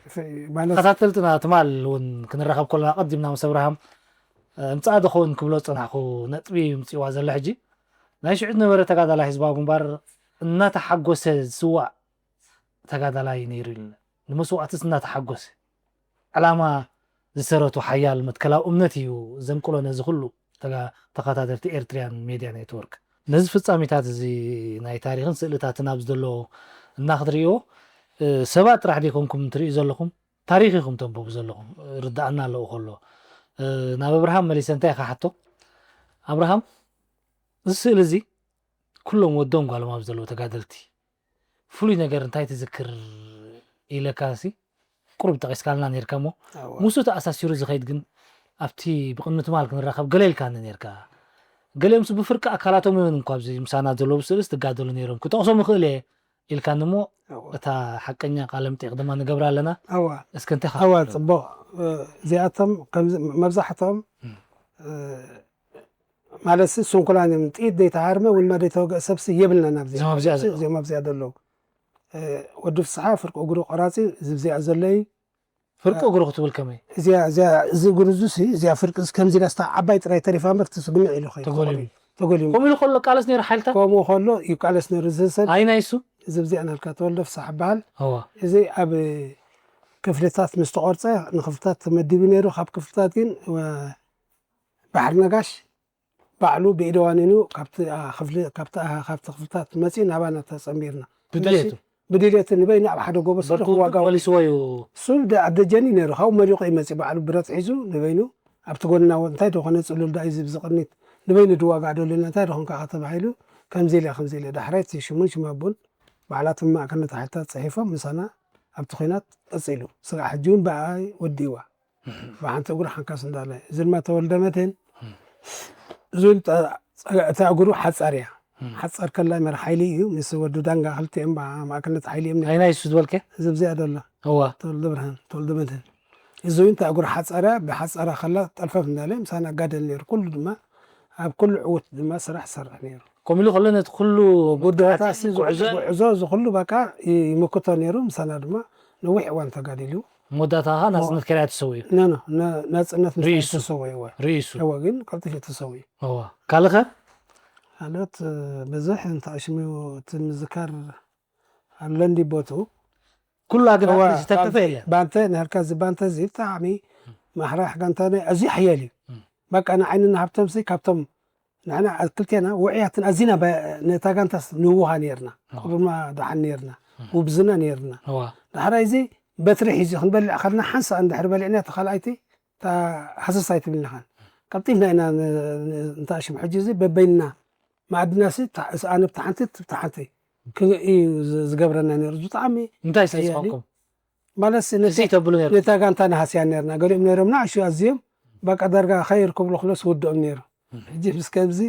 ፍ-፣ ማለት ተኸታተልትና ትማል እውን ክንራኸብ ከለና ቀዲምና ምስ ኣብርሃም እምፃእ ዶ ኸውን ክብሎ ዝፀናሕኩ ነጥቢ ምፅዋ ዘሎ። ሕጂ ናይ ሽዑ ዝነበረ ተጋዳላይ ህዝባዊ ግንባር እናተሓጎሰ ዝስዋእ ተጋዳላይ ነይሩ ኢልና፣ ንመስዋእትስ እናተሓጎሰ ዕላማ ዝሰረቱ ሓያል መትከላዊ እምነት እዩ ዘንቅሎ ነዚ ኩሉ ተጋ-፣ ተኸታተልቲ ኤርትርያን ሜድያ ኔትወርክ። ነዚ ፍጻሜታት እዚ ናይ ታሪኽን ስእልታትን ኣብዚ ዘሎ እና ክትርእዮ፣ እ፣ ሰባት ጥራሕ ዘይኮንኩም ትርእዩ ዘለኹም፣ ታሪኽ ኢኹም ተንብቡ ዘለኹም። ርዳእና ኣለዎ ከሎ፣ እ፣ ናብ ኣብርሃም መሊሰ እንታይ ኢኻ ሓቶ? ኣብርሃም፣ እዚ ስእሊ እዚ ኩሎም ወዶም ጓሎም ኣብ ዘለዉ ተጋደልቲ ፍሉይ ነገር እንታይ ትዝክር ኢለካ ሲ ቁሩብ ጠቒስካልና ኔርካ እሞ፣ ኣዋ። ምስኡ ተኣሳሲሩ ዝኸይድ ግን ኣብቲ ብቕድሚ ትማል ክንራኸብ ገለ ኢልካኒ ኔርካ። ገሊኦምስ ብፍርቂ ኣካላቶም እውን እንኳ ኣብዚ ምሳና ዘለዉ ስእልስ ትጋደሉ ነይሮም። ክጠቕሶም ይኽእል እየ ኢልካኒ እሞ፣ ኣዋ። እታ ሓቀኛ ቃለ መጠይቕ ድማ ንገብራ ኣለና። ኣዋ። እስከ እንታይ ኣዋ ክትብሎ? ጽቡቕ። እ፣ እዚኣቶም ከምዚ መብዛሕትኦም እም። እ፣ ማለት ሲ ስንኩላን እዮም። ጥይት ዘይተሃርመ ውልማ ዘይተወግአ ሰብሲ የብልናን ኣብዚ። እዞም ኣብዚኣ ዘለዉ። እዚኦም ኣብዚኣ ዘለዉ። እ፣ ወዲ ፍስሓ ፍርቂ እግሩ ቆራጺ ዝብዚኣ ዘሎ እዩ። ፍርቂ እግሩ ክትብል ከመይ? እዚኣ፣ እዚኣ፣ እዚ እግሩ እዙ ሲ፣ እዚኣ ፍርቂ እዚ ከምዚ ኢላ ስታ ዓባይ ጥራይ ተሪፋ እምበር እቲ ስግምዕ ኢሉ ኸይዱ። ተጎሊሙ። ተጎሊሙ። ከምኡ ኢሉ ከሎ ቃለስ ነይሩ ሓይልታት? ከምኡ ከሎ እዩ ቃለስ ነይሩ ዝሰል። ኣይ ናይ እሱ? እዚ ኣብዚኣ ናልካ ተወልደ ፍስሓ ይበሃል። እዋ። እዚ ኣብ ክፍልታት ምስ ተቆርጸ ንክፍልታት ተመዲቡ ነይሩ። ካብ ክፍልታት ግን፣ ወ-፣ ባሕሪ ነጋሽ ባዕሉ ብኢደ ዋኒኑ ካብቲ፣ ኣ፣ ክፍሊ፣ ካብቲ፣ ኣ፣ ካብቲ ክፍልታት መጺኡ ናባና ተጸንቢርና። ብድሌቱ? ብድሌቱ ንበይኑ ኣብ ሓደ ጎቦ ስለ በርኩ ክዋጋው። መሊስዎ እዩ። እሱ ደ-፣ ኣብ ደጀን እዩ ነይሩ። ካብኡ መሊቑ እዩ መጺኡ ባዕሉ ብረት ሒዙ ንበይኑ ኣብቲ ጎንና ወ-፣ እንታይ ደኾነ ጽሉል ዳ እዩ ዝብዚ ቅድሚት ንበይኑ ድዋጋእ ደሎ ኢልና እንታይ ደኾንካ ተባሂሉ ከምዚ ኢለ ከምዚ ኢለ ዳሕራይ እቲ ሽሙን ሽም ኣቦን ባዕላቶም ማእከልነት ሓይልታት ጽሒፎም ምሳና ኣብቲ ኹናት ቀጺሉ። ስጋዕ ሕጂ እውን ብኣይ ወዲእዋ። ብሓንቲ እግሩ ሓንካስ እንዳለ። እዚ ድማ ተወልደ መድህን። እዚ እውን ጠ-፣ ጸ-፣ እታ እግሩ ሓጻር እያ። ሓጻር ከላ መር ሓይሊ እዩ። ምስ ወዲ ዳንጋ ክልቲኦም ማ-፣ ማእከልነት ሓይሊ እዮም ነይሮም። ኣይ ናይ እሱ ዝበልከ? እዚ ኣብዚኣ ደሎ። እዋ። ተወልደ ብርሃን፣ ተወልደ መድህን። እዚ እውን እታ እግሩ ሓጻር እያ። ብሓጻራ ከላ ጠልፈፍ እንዳለ ምሳና ጋደል ነይሩ። ኩሉ ድማ ኣብ ኩሉ ዕዉት ድማ ስራሕ ሰርሕ ነይሩ። ከምኡ ኢሉ ከሎ ነቲ ኩሉ ጉዳያት ጉዳያት ጉዕዞ ጉዕዞ እዚ ኩሉ በቃ ይ-፣ ይምክቶ ነይሩ። ምሳና ድማ ነዊሕ እዋን ተጋዲሉ። መወዳእታ ኸዓ ናጽነት ከርያ ተሰዊኡ። ኖ፣ ኖ፣ ነ-፣ ናጽነት ምስ ርእሱ። ተሰወዩ እወ። ርእሱ። እወ፣ ግን ቀልጢፉ ተሰዊኡ። እዋ። ካልኸ? ካልኦት፣ እ፣ ብዙሕ እንተ ኣሽሚው እቲ ምዝካር ኣሎ እንዲ ቦቱ። ኩሉ ኣግዳሚ እወ፣ ዝተከፈ የለን። ባንተ፣ ንህልካ እዚ ባንተ እዚ ብጣዕሚ ማሕራሕ ጋንታ ናይ ኣዝዩ ሓያል እዩ። እም። በቃ ንዓይኒ ንሃብቶም ሲ ካብቶም ንሕና ክልቴና ውዕያትን ኣዚና በ-፣ ነታ ጋንታስ ንውሃ ነይርና። እዋ። ክብርና ደሓን ነይርና። እም። ውብዝና ነይርና። እዋ። ዳሕራይ እዚ በትሪ ሒዙ ክንበልዕ ከልና ሓንሳእ እንድሕር በሊዕና እታ ካልኣይቲ እታ ሃሰስ ኣይትብልናኻን። ቀልጢፍና ኢና ን-፣ ን-፣ እንታ ሽም ሕጂ እዚ በበይንና መኣድናሲ እታ-፣ እስ-፣ ኣነ ብታ ሓንቲ፣ እታ ሓንቲ ክ-፣ እዩ ዝ-፣ ዝገብረና ነይሩ። ብጣዕሚ እንታይ ሓያል እዩ። ስሒዝኳኩም? ማለት ሲ ነቲ-፣ እዚ ተብሉ ነይሩ። ነታ ጋንታ ንሃስያ ነይርና። ገሊኦም ነይሮም ንኣሽቱ ኣዝዮም በቃ ዳርጋ ኸይር ክብሉ ክለስ ውድኦም ነይሩ። እም። ሕጂ ምስ ከምዚ፣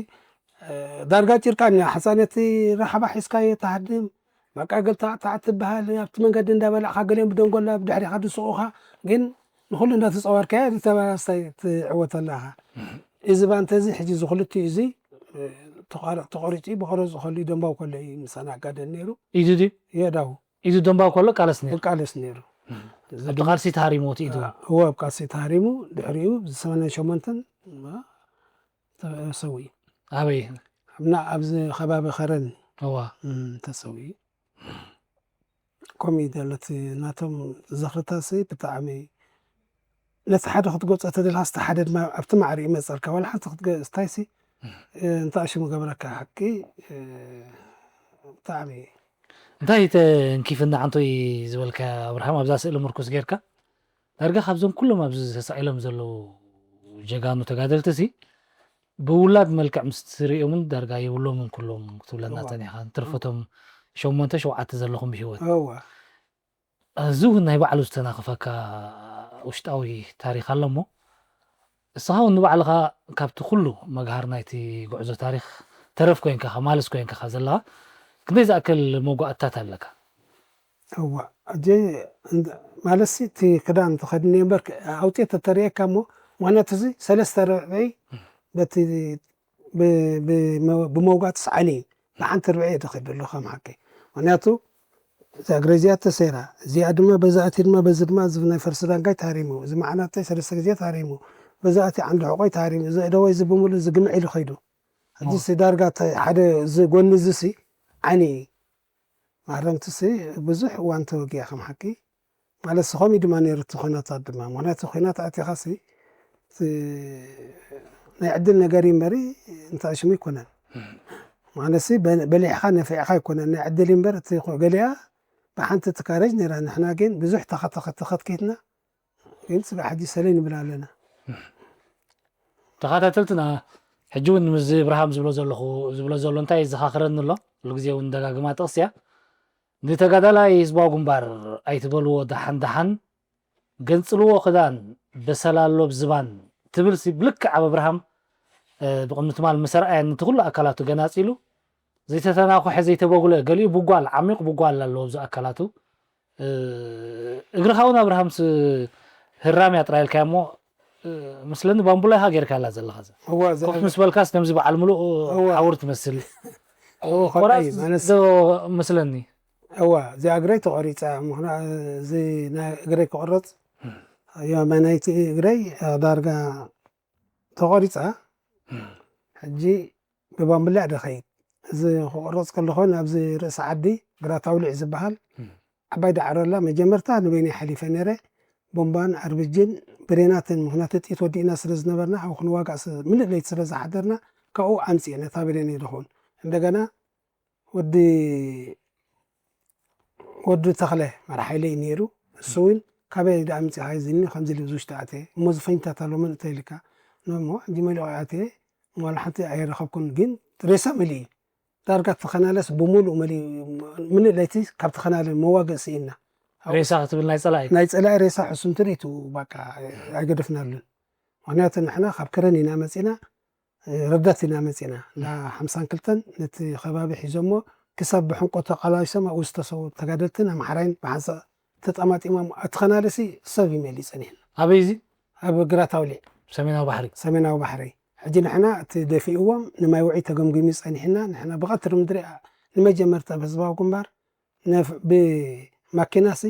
እ፣ ዳርጋ ጭርቃን እያ። ሕፃነቲ ራሕባ ሒዝካዮ ትሃድም፣ በቃ ገልታ ታዕ ትበሃል፣ ኣብቲ መንገዲ እንዳበላዕካ ገሊኦም ብደንጎላ ብድሕሪኻ ድስቑኻ፣ ግን ንኹሉ እንዳተጸወርካዮ ተባራስታይ ትዕወት ኣለኻ። እም። እዚ ባንተ እዚ ሕጂ እዚ ክልቲኡ እዚ፣ እ፣ ተቋረ-፣ ተቆሪጹ ብቆረጹ ከሉ ደንባው ከሎ እዩ ምሳና ኣጋደል ነይሩ። ኢዱ ድዩ? የዳው። ኢዱ ደንባው ከሎ ቃለስ ነይሩ? ቃለስ ነይሩ። እም። እዚ ኣብቲ ድማ ቃልሲ ተሃሪሙ እቲ ኢዱ? እወ፣ ኣብ ቃልሲ ተሃሪሙ፣ ድሕሪኡ ብሰማንያን ሸሞንተን ተሰዊኡ። ኣበይ? ኣብና ኣብዚ ከባቢ ከረን እዋ። እም፣ ተሰዊኡ። ከምኡ እዩ ዘሎ እቲ ናቶም ዝኽርታሲ ብጣዕሚ ነቲ ሓደ ክትገልጾ ተደልኻስ እቲ ሓደ ድማ ኣብቲ ማዕረ ይመጸልካ። ዋላ ሓንቲ ክትገ-፣ ስታይሲ፣ እም። እ፣ እንታይ ሽሙ ገብረካ ሓቂ፣ እ፣ ብጣዕሚ እንታይ ተንኪፍና ዓንቶይ ዝበልካ ኣብርሃም ኣብዛ ስእሊ ምርኩስ ጌርካ? ዳርጋ ካብዞም ኩሎም ኣብዚ ተሳኢሎም ዘለዉ ጀጋኑ ተጋደልቲ ሲ ብውላድ መልክዕ ምስ ትርእዮምን ዳርጋ የብሎምን ኩሎም ክትብለና እዋ። ጸኒሕካ። ትርፈቶም ሸሞንተ ሸውዓተ ዘለኹም ብህይወት። እወ እዚ እውን ናይ ባዕሉ ዝተናኽፈካ ውሽጣዊ ታሪኽ ኣሎ እሞ፣ እስኻ እውን ንባዕልኻ ካብቲ ኩሉ መግሃር ናይቲ ጉዕዞ ታሪኽ ተረፍ ኮይንካ፣ ማለስ ኮይንካ ዘለኻ፣ ክንደይ ዝኣክል መጓእታት ኣለካ? እዋ እጀ እንደ- ማለት ሲ እቲ ክዳን ተኸድኒ እምበር ክ- ኣውፅኤ ተተርእየካ እሞ፣ ምክንያቱ እዚ ሰለስተ ርብዒ በቲ ብ- ብ- ብመውጋት ሰዓኒ እዩ። ብሓንቲ ርብዒ እየ ተኸይዱ ኣለኹ ከም ሓቂ። ምክንያቱ እዛ እግረ እዚኣ ተሰይራ፣ እዚኣ ድማ በዛእቲ ድማ በዚ ድማ እዚ ናይ ፈርሲ ዳንጋይ ታሪሙ፣ እዚ መዓናተይ ሰለስተ ግዜ ታሪሙ፣ በዛእቲ ዓንዲ ሕቆይ ታሪሙ፣ እዚ እደወይ እዚ ብምሉ እዚ ግምዕ ኢሉ ከይዱ። እዚ ሲ ዳርጋ ተ- ሓደ እዚ ጎኒ እዚ ሲ ዓይኒ እዩ። ማረምቲ ሲ ብዙሕ እዋን ተወጊኣ ከም ሓቂ። ማለት ሲ ከምኡ ድማ ነይሩ እቲ ኩነታት ድማ። ምክንያቱ ኩናት ኣቲኻ ሲ እቲ ናይ ዕድል ነገር እዩ እምበሪ እንታይ ሽሙ ኣይኮነን። ማለት ሲ በ- በሊዕኻ ነፊዕኻ ኣይኮነን። ናይ ዕድል እዩ እምበር እቲ ኮ- ገሊኣ ብሓንቲ ትካረጅ ነይራ። ንሕና ግን ብዙሕ ተኸተኸተኸት ከይትና ግን ስጋዕ ሕጂ ሰለይ ንብል ኣለና። ተኸታተልትና ሕጂ እውን ምስ እብርሃም ዝብሎ ዘለኹ ዝብሎ ዘሎ እንታይ ይዘኻኽረኒ ኣሎ፣ ኩሉ ግዜ እውን ደጋግማ ጥቕሲ እያ። ንተጋዳላይ ህዝባዊ ግንባር ኣይትበልዎ ደሓን ደሓን፣ ገንጽልዎ ክዳን በሰላሎ ብዝባን ትብል ሲ ብልክዕ ኣብ እብርሃም ብቕድሚ ትማል ምስ ኣርኣየኒ እቲ ኩሉ ኣካላቱ ገናጺሉ ዘይተተናኹሐ ዘይተበጉለ፣ ገሊኡ ብጓል ዓሚቕ ብጓል ኣለዎ ኣብዚ ኣካላቱ። እግርኻ እውን ኣብርሃምስ ህራም እያ ጥራይ ኢልካዮ እሞ፣ ምስለኒ ባምቡላ ኢኻ ጌርካላ ዘለኻ። እዛ እዋ እዚ ኮፍ ምስ በልካስ ከምዚ በዓል ምሉእ እዋ። ሓውር ትመስል። እዎ፣ ከብዳ ቆራፅ እዩ ማለት ዶ መስለኒ? እዋ እዚ እግረይ ተቆሪፃ ምክንያ እዚ ናይ እግረይ ክቆረፅ የማናይቲ እግረይ ዳርጋ ተቆሪፃ። ሕጂ ብባምቡላ ደኸይድ እዚ ክቆረፅ ከለኹ ናብዚ ርእሲ ዓዲ ግራታውሊዕ ዝበሃል ዓባይ ዳዕሮ ኣላ። መጀመርታ ንበይነይ ሓሊፈ ነይረ። ቦምባን ኣርብጅን ብሬናትን ምክንያቱ ጥይት ወዲእና ስለ ዝነበርና ኣብኡ ክንዋጋእ ስ- ምልእ ለይቲ ስለ ዝሓደርና ካብኡ ኣምፅኤ ነታ ብሬነይ ድኹን እንደገና ወዲ ወዲ ተኽለ መርሓይለ እዩ ነይሩ። እሱ እውን ካበይ ደኣ ኣምፂኻ ዝኒ ከምዚ ኢሉ ብዙሽ ተኣተ እሞ ዝፈኝታት ኣሎ መን እተ ኢልካ እሞ ሕጂ መሊቑ ኣተ ዋላ ሓንቲ ኣይረኸብኩን ግን ሬሳ መሊኡ ዳርጋ ተኸናለስ ብሙሉእ መሊኡ ምልእ ለይቲ ካብ ተኸናለ መዋገእ ስኢና ሬሳ ክትብል ናይ ፀላኢ ናይ ፀላኢ ሬሳ ሕሱም ትርኢቱ በቃ ኣይገደፍናሉን። ምክንያቱ ንሕና ካብ ከረን ኢና መፂና ረዳት ኢና መፂና እንዳ ሓምሳን ክልተን ነቲ ከባቢ ሒዞሞ ክሳብ ብሕንቆ ተቃላይሶም ኣብኡ ዝተሰዉ ተጋደልትን ኣምሓራይን ብሓንሳእ ተጠማጢሞም ኣትኸናለሲ ሰብ ይመሊ ፀኒሕና ኣበይ እዚ ኣብ ግራታውሊዕ ሰሜናዊ ባሕሪ ሰሜናዊ ባሕሪ። ሕጂ ንሕና እቲ ደፊእዎም ንማይ ውዒ ተገምጊሙ ፀኒሕና ንሕና ብቐትሪ ምድሪ ንመጀመርታ ብህዝባዊ ግንባር ነፍ- ብማኪናሲ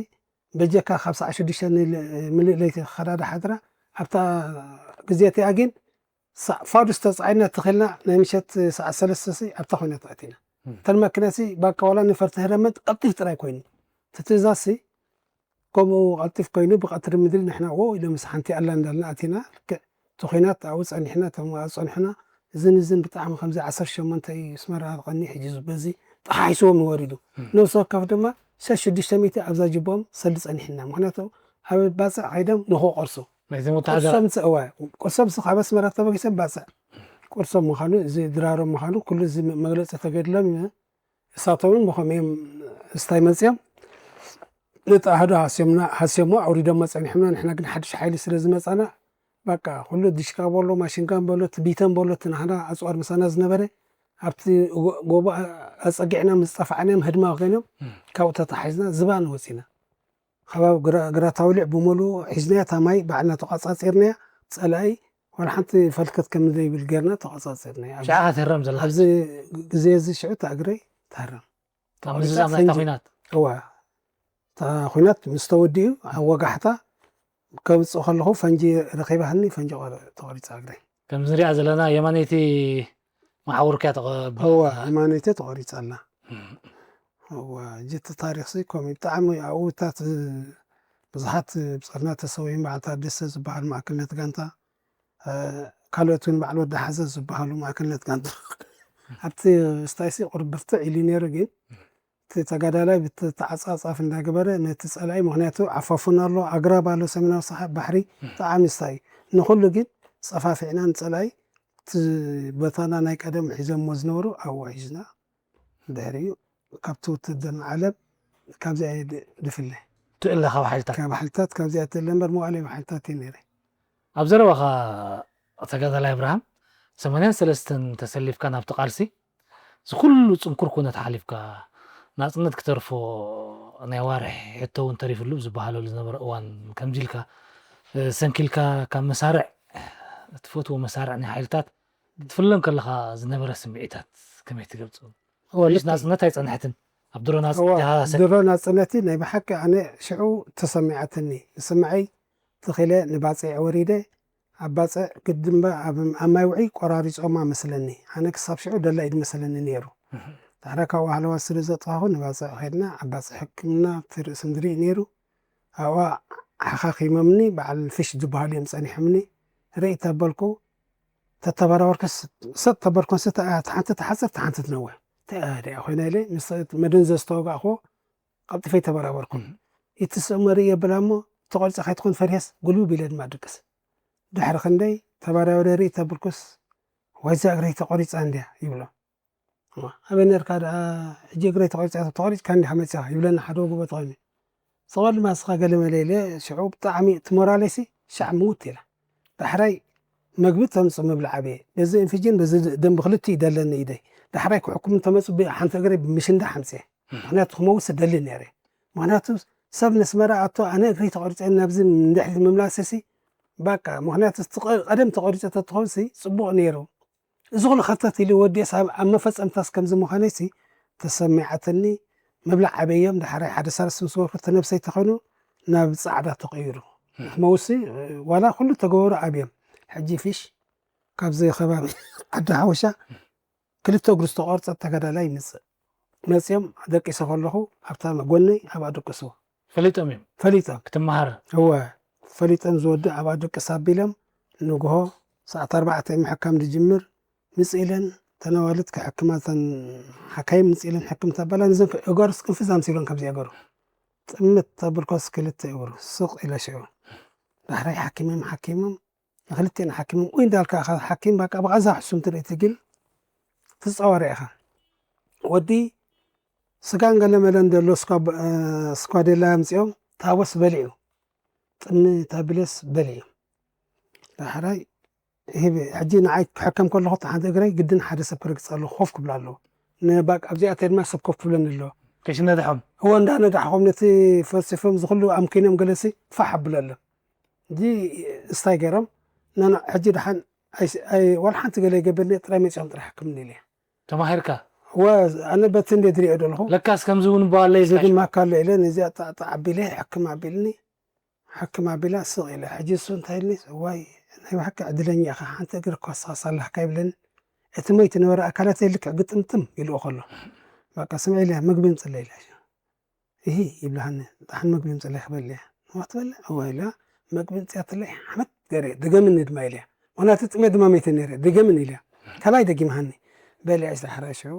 በጀካ ካብ ሰዓ ሽዱሽተ ንል- ምልእ ለይቲ ክኸዳ ዳሓድራ ኣብታ ግዜ እቲኣ ግን ሰ- ፋዱ ዝተፃዒና ተኺልና ናይ ምሸት ሰዓት ሰለስተ ሲ ኣብታ ኮይና ተኣቲና። እተን ማኪናሲ ባካ ዋላ ንፈርቲ ህረመት ቀልጢፍ ጥራይ ኮይኑ እቲ ትእዛዝሲ ከምኡ ቀልጢፍ ኮይኑ ብቐትሪ ምድሪ ንሕና ዎ ኢለ ምስ ሓንቲ ኣላ እንዳልና ኣቲና ልክዕ እቲ ኹናት ኣብኡ ፀኒሕና እቶም ኣብኡ ፀንሑና እዝን እዝን ብጣዕሚ ከምዚ ዓሰርተ ሸሞንተ እዩ ስመራ ዝቐኒ ሕጂ በዚ ጠሓሒስዎም ንወሪዱ ነብሲ ወከፍ ድማ ሸሽ ሽዱሽተ ሚእቲ ኣብዛ ጅቦም ሰሊ ፀኒሕና ምክንያቱ ኣብ ባፅዕ ከይዶም ንክቆርሱ ናይቶም ወተሃደራት ቁርሶም ስ እዋ ቁርሶም ስ ካብ ኣስመራ ተበጊሶም ባፅዕ ቁርሶም ምዃኑ እዚ ድራሮም ምዃኑ ኩሉ እዚ መግለፂ ተገድሎም እዩ። እሳቶም እውን ብኸምኡ እዮም እስታይ መፅኦም ነቲ ኣህዶ ሃስዮምና ሃስዮሞ ኣውሪዶሞ ፀኒሖምና ንሕና ግን ሓድሽ ሓይሊ ስለ ዝመፃና በቃ ኩሉ ዲሽካ በሎ ማሽንጋን በሎ እቲ ቢተን በሎ እቲ ናህና ኣፅዋር ምሳና ዝነበረ ኣብቲ ጎ- ጎቦ ኣፀጊዕና ምስ ጠፋዕናዮም ህድማ ኮይኖም ካብኡ ተታሒዝና ዝባን ወፂና ከባቢ ግራ- ግራታውሊዕ ብሙሉ ሒዝናያ እታ ማይ ባዕልና ተቋፃፂርናያ ፀላኢ ዋላ ሓንቲ ፈልከት ከም ዘይብል ጌርና ተቋፃፂርናያ ኣብዚ- ሽዓ ትህረም ዘላ ኣብዚ ግዜ እዚ ሽዑ እታ እግረይ ትህረም ካብ ምዝዛም ናይታ ፈንጂ- ኹናት እዋ እታ ኩናት ምስ ተወዲኡ ኣብ ወጋሕታ ከምፅእ ከለኹ ፈንጂ ረኺባህኒ ፈንጂ ቆረ- ተቆሪፃ እግረይ ከምዚ ንሪኣ ዘለና የማነይቲ መሓውርካ ተቐብል እዋ ሃይማኖተ ተቆሪፃ ኣላ እዋ እጅ እቲ ታሪክ ሲ ኮሚ ብጣዕሚ ኣብኡታት ብዙሓት ብፀርና ተሰዊኦም በዓል ታደሰ ዝበሃል ማእከልነት ጋንታ ካልኦት እውን በዓል ወዲ ሓዘ ዝበሃሉ ማእከልነት ጋንታ ኣብቲ ስታይሲ ቁርብ ብርትዕ ኢሉ ነይሩ ግን እቲ ተጋዳላይ ብተዓፃፃፍ እንዳገበረ ነቲ ፀላኢ ምክንያቱ ዓፋፉን ኣሎ ኣግራብ ኣሎ ሰሜናዊ ሰሓብ ባሕሪ ብጣዕሚ ስታይ ንኩሉ ግን ፀፋፊዕና ንፀላኢ እቲ ቦታና ናይ ቀደም ሒዞሞ ዝነበሩ ኣብኡ ሒዝና ድሕሪኡ ካብቲ ውትድርና ዓለም ካብዚኣ እየ ድ- ድፍለ። ትእለ ካብ ሓይልታት ካብ ሓይልታት ካብዚኣ ትእለ እምበር መዋእለ ሓይልታት እየ ነይረ። ኣብ ዘረባኻ ተጋዳላይ ኣብርሃም ሰማንያን ሰለስተን ተሰሊፍካ ናብቲ ቃልሲ ዝኩሉ ጽንኩር ኩነት ሓሊፍካ ናጽነት ክተርፎ ናይ ዋርሒ ሕቶ እውን ተሪፍሉ ዝበሃለሉ ዝነበረ እዋን ከምዚ ኢልካ ሰንኪልካ ካብ መሳርዕ ትፈትዎ መሳርዕ ናይ ሓይልታት ክትፍለን ከለኻ ዝነበረ ስምዒታት ከመይ ትገልጹ? ናጽነት ኣይጸንሐትን ኣብ ድሮ ናጽነት ድሮ ናጽነቲ ናይ ብሓቂ ኣነ ሽዑ ተሰሚዓትኒ ስምዐይ ትኽለ ንባፅዕ ወሪደ ኣብ ባፅዕ ግድምባ ኣብ ማይ ውዒ ቆራሪፆማ መስለኒ። ኣነ ክሳብ ሽዑ ደላ እዩ ዝመሰለኒ ነይሩ። ዳሕራ ካብኡ ሃለዋት ስለ ዘጥፋኹ ንባፅዕ ከድና ኣብ ባፅዕ ሕክምና እቲ ርእሲ ንርኢ ነይሩ። ኣብኣ ሓኻኺሞምኒ በዓል ፍሽ ዝበሃሉ እዮም ፀኒሖምኒ። ርኢ ተበልኩ ተተበራበርኩ ሰጥ ተበርኮን ስተ ሓንቲ ተሓፅር ተሓንቲ ትነውሕ ተኣደ ኮይነ ኢለ ምስ መደንዘዝ ዝተወጋእኩ ቀልጢፈ ተበራበርኩ። እቲ ሰብ መርኢ የብላ እሞ ተቆሪፀ ከይትኾን ፈሪሀስ ጉልብብ ኢለ ድማ ድቅስ። ድሕሪ ክንደይ ተበራበረ ርኢ ተብልኩስ ዋይዛ እግረይ ተቆሪፃ እንድያ ይብሎ። ኣበይ ነርካ ደኣ ሕጂ እግረይ ተቆሪፃ ተቆሪፅካ እንዲኻ መፂኻ ይብለና ሓደ ወግቦ ተኾይኑ። ስቕ በል ድማ ንስኻ ገለ መለ ኢለ ሽዑ ብጣዕሚ እቲ ሞራለይሲ ሻዕ ምውት ኢላ። ዳሕራይ መግቢ ተምፅእ ምብላዕ ኣብየ። በዚ ኢንፍጅን በዚ ደም ብክልቲኡ ደለኒ ኢደይ። ዳሕራይ ክሕኩም እንተመፁ ብሓንቲ እግረይ ብምሽንዳ ሓምፅየ። ምክንያቱ ክመውት ደሊ ነይረ። ምክንያቱ ሰብ ነስመራ ኣቶ ኣነ እግረይ ተቆሪፀ ናብዚ ንድሕሪት ምምላሰሲ ባቃ ምክንያቱ ቀደም ተቆሪፀ ተትኾንሲ ፅቡቅ ነይሩ። እዚ ኩሉ ከተት ኢሉ ወዲስ ኣብ መፈፀምታስ ከምዚ ምዃነይሲ ተሰሚዓትኒ። ምብላዕ ዓበዮም ዳሕራይ ሓደ ሳልስቲ ምስ በልኩ እቲ ነብሰይ ተኾይኑ ናብ ፃዕዳ ተቐይሩ። መውሲ ዋላ ኩሉ ተገበሩ ኣብዮም። ሕጂ ፊሽ ካብዚ ከባቢ ዓዲ ሓወሻ ክልተ እግሩ ዝተቆርፀ ተጋዳላይ ይምፅእ። መፅኦም ደቂሰ ከለኹ ኣብታ ጎነይ ኣብኣ ደቅስዎ። ፈሊጦም እዮም ፈሊጦም ክትመሃር እወ ፈሊጦም ዝወዲ ኣብኣ ደቅስ ኣቢሎም ንግሆ ሰዓት ኣርባዕተ ምሕካም ዝጅምር ምፅ ኢለን ተነዋልት ክሕክማ ተን ሓካይም ምፅ ኢለን ሕክም ተበላ ንዘን እገሩስ ቅንፍዝ ኣምሲሎን ከምዚ እገሩ ጥምት ተብልኮስ ክልተ እግሩ ስቕ ኢለ ሽዑ ዳሕራይ ሓኪሞም ሓኪሞም ንክልቴን ሓኪሞም ኡይ እንዳልካ ኢኻ ሓኪም ባቃ ብቐዛ ሕሱም ትርኢ ትግል ትፃወረ ኢኻ ወዲ ስጋን ገለመለን ዘሎ ስኳዴላ ኣምፅኦም ታቦስ በሊዑ ጥምት ኣቢለስ በሊዑ ዳሕራይ ሂብ ሕጂ ንዓይ ክሕከም ከለኹ ሓንቲ እግረይ ግድን ሓደ ሰብ ክረግፅ ኣለኹ ኮፍ ክብላ ኣለዎ ንባቅ ኣብዚኣተይ ድማ ሰብ ኮፍ ክብለኒ ኣለዎ ከይስነድሖም እዎ እንዳነዳሕኾም ነቲ ፈሲፎም ዝኩሉ ኣምኪኖም ገለሲ ፋሕ ኣብሎ ኣሎ እዚ እስታይ ገይሮም ናና ሕጂ ድሓን ዋላ ሓንቲ ገለ ይገብርኒ ጥራይ መፂኦም ጥራይ ሕክምኒ ኢለ ተማሂርካ ወ ኣነ በቲ እንደ ድሪኦ ደለኹ ለካስ ከምዚ እውን በዋለይ እዚ ድማ ካሎ ኢለ ነዚ ኣጣጣ ኣቢለ ሕክም ኣቢልኒ ሕክም ኣቢላ ስቕ ኢለ ሕጂ እሱ እንታይ ኢልኒ ዋይ ናይ ብሓቂ ዕድለኛ ኢኻ ሓንቲ እግር እኳ ስኻስ ኣለካ ይብለኒ እቲ ሞይቲ ነበረ ኣካላተይ ልክዕ ግጥምጥም ኢልዎ ከሎ በቃ ስምዒ ኢለ ምግቢ ምፅለ ኢለ ይሂ ይብልሃኒ ዳሓን ምግቢ ምፅለ ክበል እየ ንዋትበለ እዋ ኢላ ምግቢ ምፅያትለይ ሓመት ገረ ድገምኒ ድማ ኢልያ ምክንያቱ ጥሜት ድማ መይተ ነይረ ድገምን ኢልያ ካልኣይ ደጊምሃኒ በልያ ዳሕራይ ሽዑ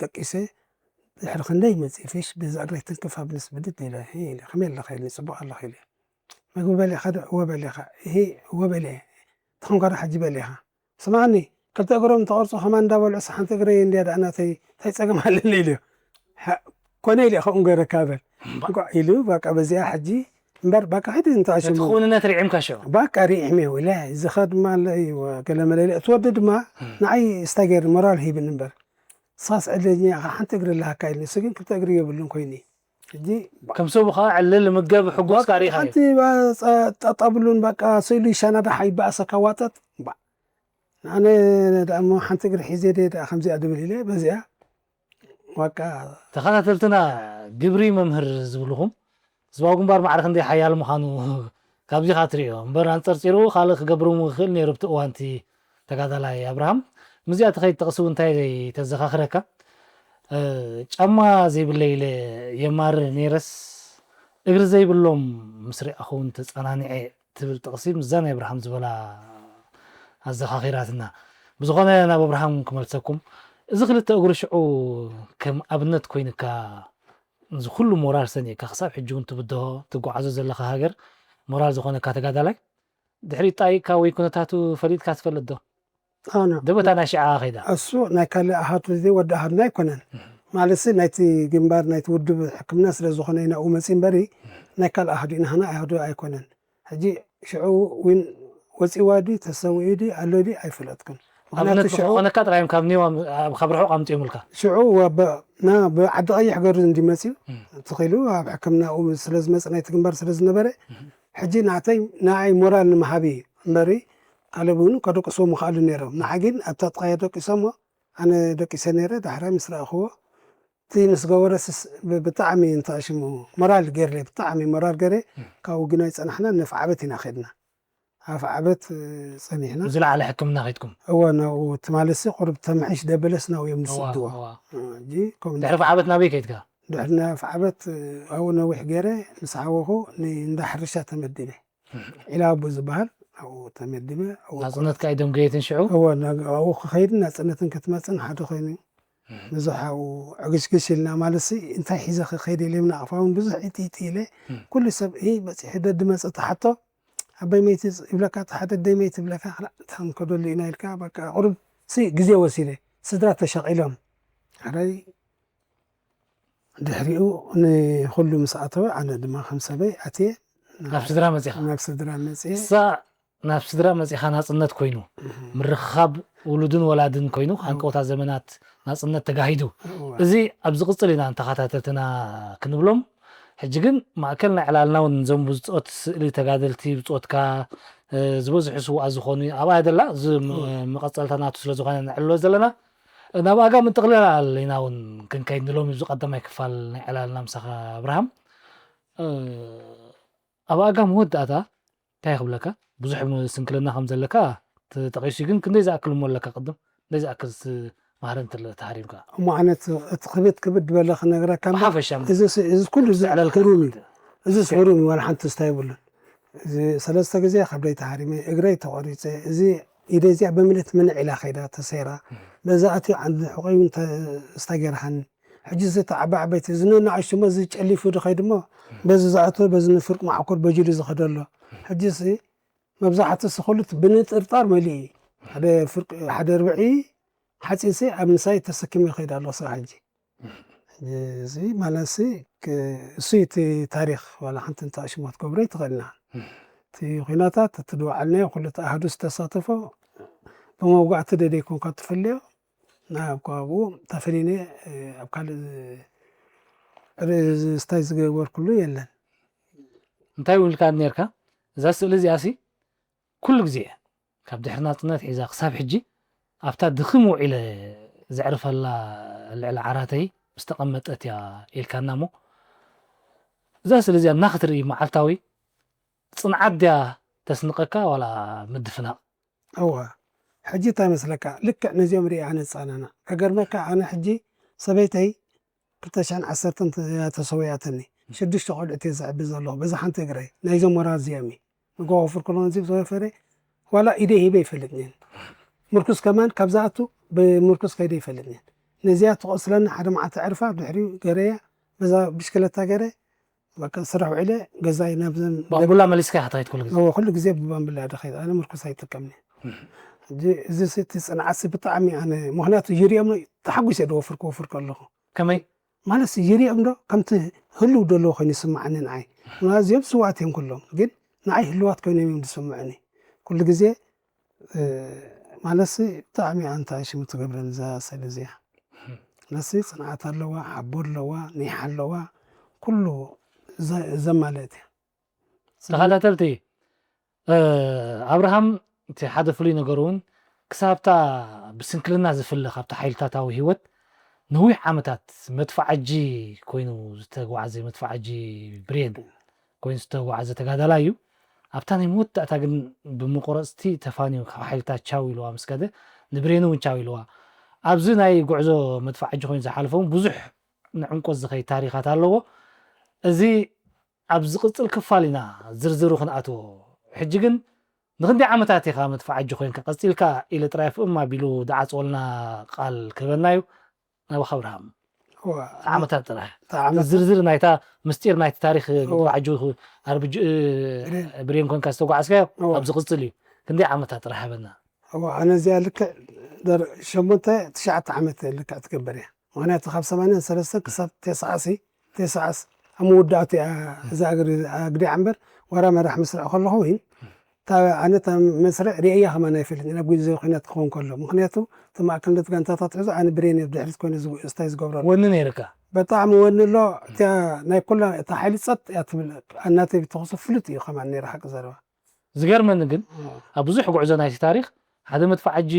ደቂሰ ድሕሪ ክንደይ መፅእ ፊሽ ብዛ እግረይ ትንክፍ ኣብልስ ብድድ ኢለ ኢለ ከመይ ኣለኻ ኢልኒ ፅቡቕ ኣለኻ ኢለ ምግቢ በሊዕኻ ዶ እወ በሊዕኻ ኢሂ እወ በሊዐ ተኾንካ ዶ ሓጂ በሊዕኻ ስማዕኒ ክልተ እግሮም ተቐርፁ ከማን እንዳበልዑ ሓንቲ እግረይ እንድያ ደኣ ናተይ እንታይ ፀገም ኣለኒ ኢሉ ኮነ ኢለ ከምኡ ገይረካ በል እንኳዕ ኢሉ በቃ በዚኣ ሕጂ እምበር በቃ ሕጂ እንታይ ሽሙ ክውንነት ርዒምካ ሽዑ በቃ ርዒመ ኢለ ዝኸ ድማ ኣሎ እዩ ገለ መለለ እቲ ወዲ ድማ ንዓይ ስታይ ገይሩ ሞራል ሂብኒ እምበር ንስኻስ ዕድለኛ ኢኻ ሓንቲ እግሪ ኣለሃካ ኢሉ ንሱ ግን ክልተ እግሪ የብሉን ኮይኑ ሕጂ ከም ሰቡ ከዓ ዕልል ምገብ ሕጉስካ ርኢኻ ሓንቲ ጠጠብሉን በቃ ስእሉ ይሻናዳሕ ይበኣሰካ ዋጠጥ ኣነ ደኣ እሞ ሓንቲ እግሪ ሒዘ ደ ደኣ ከምዚኣ ድብል ኢለ በዚኣ ዋቃ ተኸታተልትና ግብሪ መምህር ዝብልኹም ህዝባዊ ግንባር ማዕረ ክንደይ ሓያል ምዃኑ ካብዚኻ ትሪኦ እምበር ኣንፀርፂሩ ካልእ ክገብር እውን ክኽእል ነይሩ ኣብቲ እዋንቲ ተጋዳላይ ኣብርሃም ምስዚኣ ተኸይድ ጥቕሲ እውን እንታይ ተዘኻኽረካ ጫማ ዘይብለይ ኢለ የማርር ነይረስ እግሪ ዘይብሎም ምስ ሪኣኹ እውን ተፀናኒዐ ትብል ጥቕሲ ምስዛ ናይ ኣብርሃም ዝበላ ኣዘኻኺራትና። ብዝኾነ ናብ ኣብርሃም ክመልሰኩም፣ እዚ ክልተ እግሩ ሽዑ ከም ኣብነት ኮይንካ እዚ ኩሉ ሞራል ሰኒቕካ ክሳብ ሕጂ እውን ትብድሆ ትጓዓዞ ዘለኻ ሃገር ሞራል ዝኾነካ ተጋዳላይ ድሕሪ ጣይቅካ ወይ ኩነታቱ ፈሊጥካ ትፈልጥ ዶ? ኣነ ደበታ ናይ ሽዓ ከይዳ እሱ ናይ ካልእ ኣሃዱ እዚ ወዲ ኣሃዱና ኣይኮነን ማለት ሲ ናይቲ ግንባር ናይቲ ውድብ ሕክምና ስለ ዝኾነ ኢና ኡ መፂ እምበሪ ናይ ካልእ ኣሃዱ ኢና ህና ኣሃዱ ኣይኮነን። ሕጂ ሽዑ እውን ወፂዋ ድዩ ተሰዊኡ ድዩ ኣሎ ድዩ ኣይፈለጥኩን። ምክንያቱ ኣብነት ሽዑ ዝኾነካ ጥራዮም ካብ ኒዋ ካብ ርሑቕ ኣምፅኦምልካ። ሽዑ ወበ- ና ብዓዲ ቀይሕ ገሩ እንዲመፅዩ ትኽኢሉ ኣብ ሕክምና ኡ ስለ ዝመፅ ናይቲ ግንባር ስለ ዝነበረ ሕጂ ናተይ ንዓይ ሞራል ንምሃብ እዩ እምበሪ ካልእ እውን ከደቅስዎ ምኽኣሉ ነይሮም። ንዓ ግን ኣብታ ጥቓዮ ደቂሶሞ ኣነ ደቂሰ ነይረ። ዳሕራይ ምስ ረኣኽዎ እቲ ምስ ገበረስስ ብ- ብጣዕሚ እንታይ ሽሙ ሞራል ገይረ ብጣዕሚ ሞራል ገይረ። ካብኡ ግና ይፀናሕና ነፍዓበት ኢና ከድና ኣፍዓበት እ፣ ፀኒሕና። ዝለዓለ ሕክምና ከይድኩም። እወ ናብኡ ትማለሲ ቁርብ ተምሕሽ ደበለስ ናብኡ እዮም ዝስድዎ። እዋ። ሕጂ ከምኡ ድሕሪ ፍዓበት ናብይ ከይድካ? ድሕሪ ናይ ፍዓበት ኣብኡ ነዊሕ ገይረ ምስ ሓወኹ ን- እንዳ ሕርሻ ተመዲበ። ዒላቡ ዝበሃል ኣብኡ ተመዲበ። ኣብኡ ናፅነትካ ኢዶም ገየትን ሽዑ? እወ ናብ- ኣብኡ ክኸይድን ናፅነትን ክትመፅን ሓደ ኮይኑ ብዙሕ ኣብኡ ዕግሽግሽ ኢልና ማለት ሲ እንታይ ሒዘ ክኸይድ ኢለ ምናቕፋ እውን ብዙሕ ኢጢጢ ኢለ ኩሉ ሰብ እ በፂሑ ደዲ መፀ ተሓቶ ኣበይ መይቲ ይብለካ ተሓደ ደይ መይቲ ይብለካ ክላ ታንከደሉ ኢና ኢልካ በቃ ቁሩብ ሲ ግዜ ወሲደ ስድራ ተሸቒሎም ሓራይ ድሕሪኡ ንኹሉ ምስ ኣተወ ኣነ ድማ ከም ሰበይ ኣትየ ናብ ስድራ መፂኻ? ናብ ስድራ መፅየ እሳ ናብ ስድራ መፂኻ ናፅነት ኮይኑ ምርኽኻብ ውሉድን ወላድን ኮይኑ ሃንቀውታ ዘመናት ናፅነት ተጋሂዱ። እወ። እዚ ኣብ ዝቕፅል ኢና ንተኸታተልትና ክንብሎም። ሕጂ ግን ማእከል ናይ ዕላልና እውን እዞም ብፆት ስእሊ ተጋደልቲ ብፆትካ እ፣ ዝበዝሑ ስውኣት ዝኾኑ ኣብኣ ደላ እዚ ም- መቐፀልታ ናቱ ስለ ዝኾነ ንዕልሎ ዘለና ናብ ኣጋ ምጥቕልላል ኢና እውን ክንከይድ ንሎም እዚ ቀዳማይ ክፋል ናይ ዕላልና ምሳኻ ኣብርሃም። እ፣ ኣብ ኣጋ መወዳእታ እንታይ ክብለካ ብዙሕ ም- ስንክልና ከም ዘለካ ተጠቂሱ ግን ክንደይ ዝኣክል እሞ ኣለካ ቅድም ክንደይ ዝኣክል ስ- ማህረምቲ ተሃሪምካ? እሞ ዓይነት እቲ ክብድ ክብድ ዝበለ ክነግረካ እምበር ብሓፈሻ እዚ ስ- እዚ ኩሉ እዚ ዕለልካ ህሩም እዩ። እዚ ስ ህሩም እዩ፣ ዋላ ሓንቲ ስታ የብሉን። እዚ ሰለስተ ግዜ ከብደይ ተሃሪመ፣ እግረይ ተቆሪፀ፣ እዚ ኢደይ እዚኣ ብምልእቲ ምንዕ ኢላ ከይዳ ተሰይራ። በዛ ኣትዩ ዓንዲ ሕቆይ እውን ተ- ስታ ገይርሃኒ። ሕጂ እዚ እቲ ዓባይ ዓበይቲ እዚ ንኣሽቱ እሞ እዚ ጨሊፉ ድኸይድ እሞ በዚ ዝኣተወ በዚ ንፍርቂ ማዕኮር በጂሉ ዝኸደ ኣሎ። ሕጂ ሲ መብዛሕትኡ ሲ ኩሉ እቲ ብንጥርጣር መሊኡ እዩ። ሓደ ፍርቂ ሓደ ርብዒ ሓፂን ሲ ኣብ ምሳይ ተሰኪመ ይኸይድ ኣሎ ክሳብ ሕጂ። እዚ ማለት ሲ ክ- እሱ እቲ ታሪክ ዋላ ሓንቲ እንታይ ሽሞት ክገብሮ ይትኽእልና። እቲ ኩነታት እቲ ድወዓልናዮ ኩሉ እቲ ኣሃዱ ዝተሳተፎ ብመውጋእቲ ደደይ ኮንካ ትፈልዮ ናብ ካብኡ ተፈሊነ ኣብ ካልእ ዝ- ር- ዝ- ስታይ ዝገበርኩሉ የለን። እንታይ እውን ኢልካ ነርካ እዛ ስእሊ እዚኣ ሲ ኩሉ ግዜ ካብ ድሕሪ ናፅነት ሒዛ ክሳብ ሕጂ ኣብታ ድኽም ውዒለ ዘዕርፈላ ልዕሊ ዓራተይ ዝተቐመጠት እያ ኢልካና እሞ እዛ ስእሊ እዚኣ እናክትርኢ መዓልታዊ ፅንዓት ድያ ተስንቀካ ዋላ ምድፍናቕ? እወ ሕጂ እንታይ መስለካ ልክዕ ነዚኦም ርኢ ኣነ ፃናና ከገርመካ ኣነ ሕጂ ሰበይተይ ክልተ ሽሕን ዓሰርተን እያ ተሰዊኣትኒ ሽዱሽተ ቆልዑት እየ ዘዕቢ ዘለኹ በዛ ሓንቲ እግረይ ናይዞም ወራር እዚኦም እዩ ንጎ ወፍር ከለኹ ነዚ ተወፈረ ዋላ ኢደይ ሂበ ይፈልጥኒ ምርኩስ ከማን ካብ ዝኣቱ ብምርኩስ ከይደ ይፈልጥኒ ነዚኣ ትቆስለኒ ሓደ መዓልቲ ዕርፋ ድሕሪኡ ገረያ በዛ ብሽክለታ ገረ በቃ ስራሕ ውዒለ ገዛይ ናብዘን ባምቡላ መሊስካ ኢኻ ትኸይድ ኩሉ ግዜ? እወ ኩሉ ግዜ ብባምቡላ ድኸይድ ኣነ ምርኩስ ኣይጥቀምኒ ሕጂ እዚ ሲ እቲ ፅንዓት ሲ ብጣዕሚ ኣነ ምክንያቱ ይሪኦም ተሓጒሰ ዶ ወፍር ክወፍር ከለኹ ከመይ? ማለት ሲ ይሪኦም ዶ ከምቲ ህልው ደለዎ ኮይኑ ይስማዓኒ ንዓይ ምክንያቱ እዚኦም ስዋት እዮም ኩሎም ግን ንዓይ ህልዋት ኮይኖም እዮም ዝስምዑኒ ኩሉ ግዜ እ፣ ማለት ሲ ብጣዕሚ ኣንታ ሽሙ ትገብረን እዛ ስእሊ እዚኣ ማለት ሲ ፅንዓት ኣለዋ ሓቦ ኣለዋ ኒሕ ኣለዋ ኩሉ ዘ- ዘማልእት እያ ተኸታተልቲ እ፣ ኣብርሃም እቲ ሓደ ፍሉይ ነገሩ እውን ክሳብታ ብስንክልና ዝፍለ ካብቲ ሓይልታታዊ ህይወት ነዊሕ ዓመታት መድፍዓጂ ኮይኑ ዝተጓዓዘ መድፍዓጂ ብሬን ኮይኑ ዝተጓዓዘ ተጋዳላይ እዩ ኣብታ ናይ መወዳእታ ግን ብምቁረፅቲ ተፋንዩ ካብ ሓይልታት ቻው ኢልዋ ምስ ከደ ንብሬኑ እውን ቻው ኢልዋ ኣብዚ ናይ ጉዕዞ መድፍዓጂ ኮይኑ ዝሓለፈ እውን ብዙሕ ንዕምቆት ዝኸይድ ታሪኻት ኣለዎ እዚ ኣብ ዝቕፅል ክፋል ኢና ዝርዝሩ ክንኣትዎ ሕጂ ግን ንክንደይ ዓመታት ኢኻ መድፍዓጂ ኮይንካ ቀፂልካ ኢለ ጥራይ ፍእም ኣቢሉ ዝዓፅወልና ቃል ክህበና እዩ ናባኻ ኣብርሃም ዓመታት ጥራሕ ዝርዝር ናይታ ምስጢር ናይቲ ታሪክ መድፍዓጂ ኣርብጅ ብሬን ኮንካ ዝተጓዓዝካዮ ኣብ ዝቕፅል እዩ ክንደይ ዓመታት ጥራሕ ሃበና ኣነ እዚኣ ልክዕ ሸሞንተ ትሽዓተ ዓመት ልክዕ ትገብር እያ ምኽንያቱ ካብ ሰማንያን ሰለስተን ክሳብ ተስዓሲ፣ ተስዓስ ኣብ መወዳእቱ እያ እዛ እግሪ ኣግዲዓ እምበር፣ ዋራ መራሕ መስርዕ ከለኹ እውን እታ ኣነ እታ መስርዕ ርእያ ከማን ኣይፈልጥን ኣብ ግዜ ኲናት ክኸውን ከሎ። ምኽንያቱ እቲ ማእከልነት ጋንታታት ሒዙ ኣነ ብሬን እየ ብድሕሪት ኮይነ ዝጉ-፣ ስታይ ዝገብረሉ። ወኒ ነይርካ? ብጣዕሚ ወኒ ኣሎ። እቲኣ ናይ ኩላ እታ ሓይሊ ጸጥ እያ ትብል። ኣናተይ ብተኹሲ ፍሉጥ እዩ ከማን ነይሩ ሓቂ ዘረባ። ዝገርመኒ ግን ኣብ ብዙሕ ጉዕዞ ናይቲ ታሪኽ ሓደ መድፍዓጂ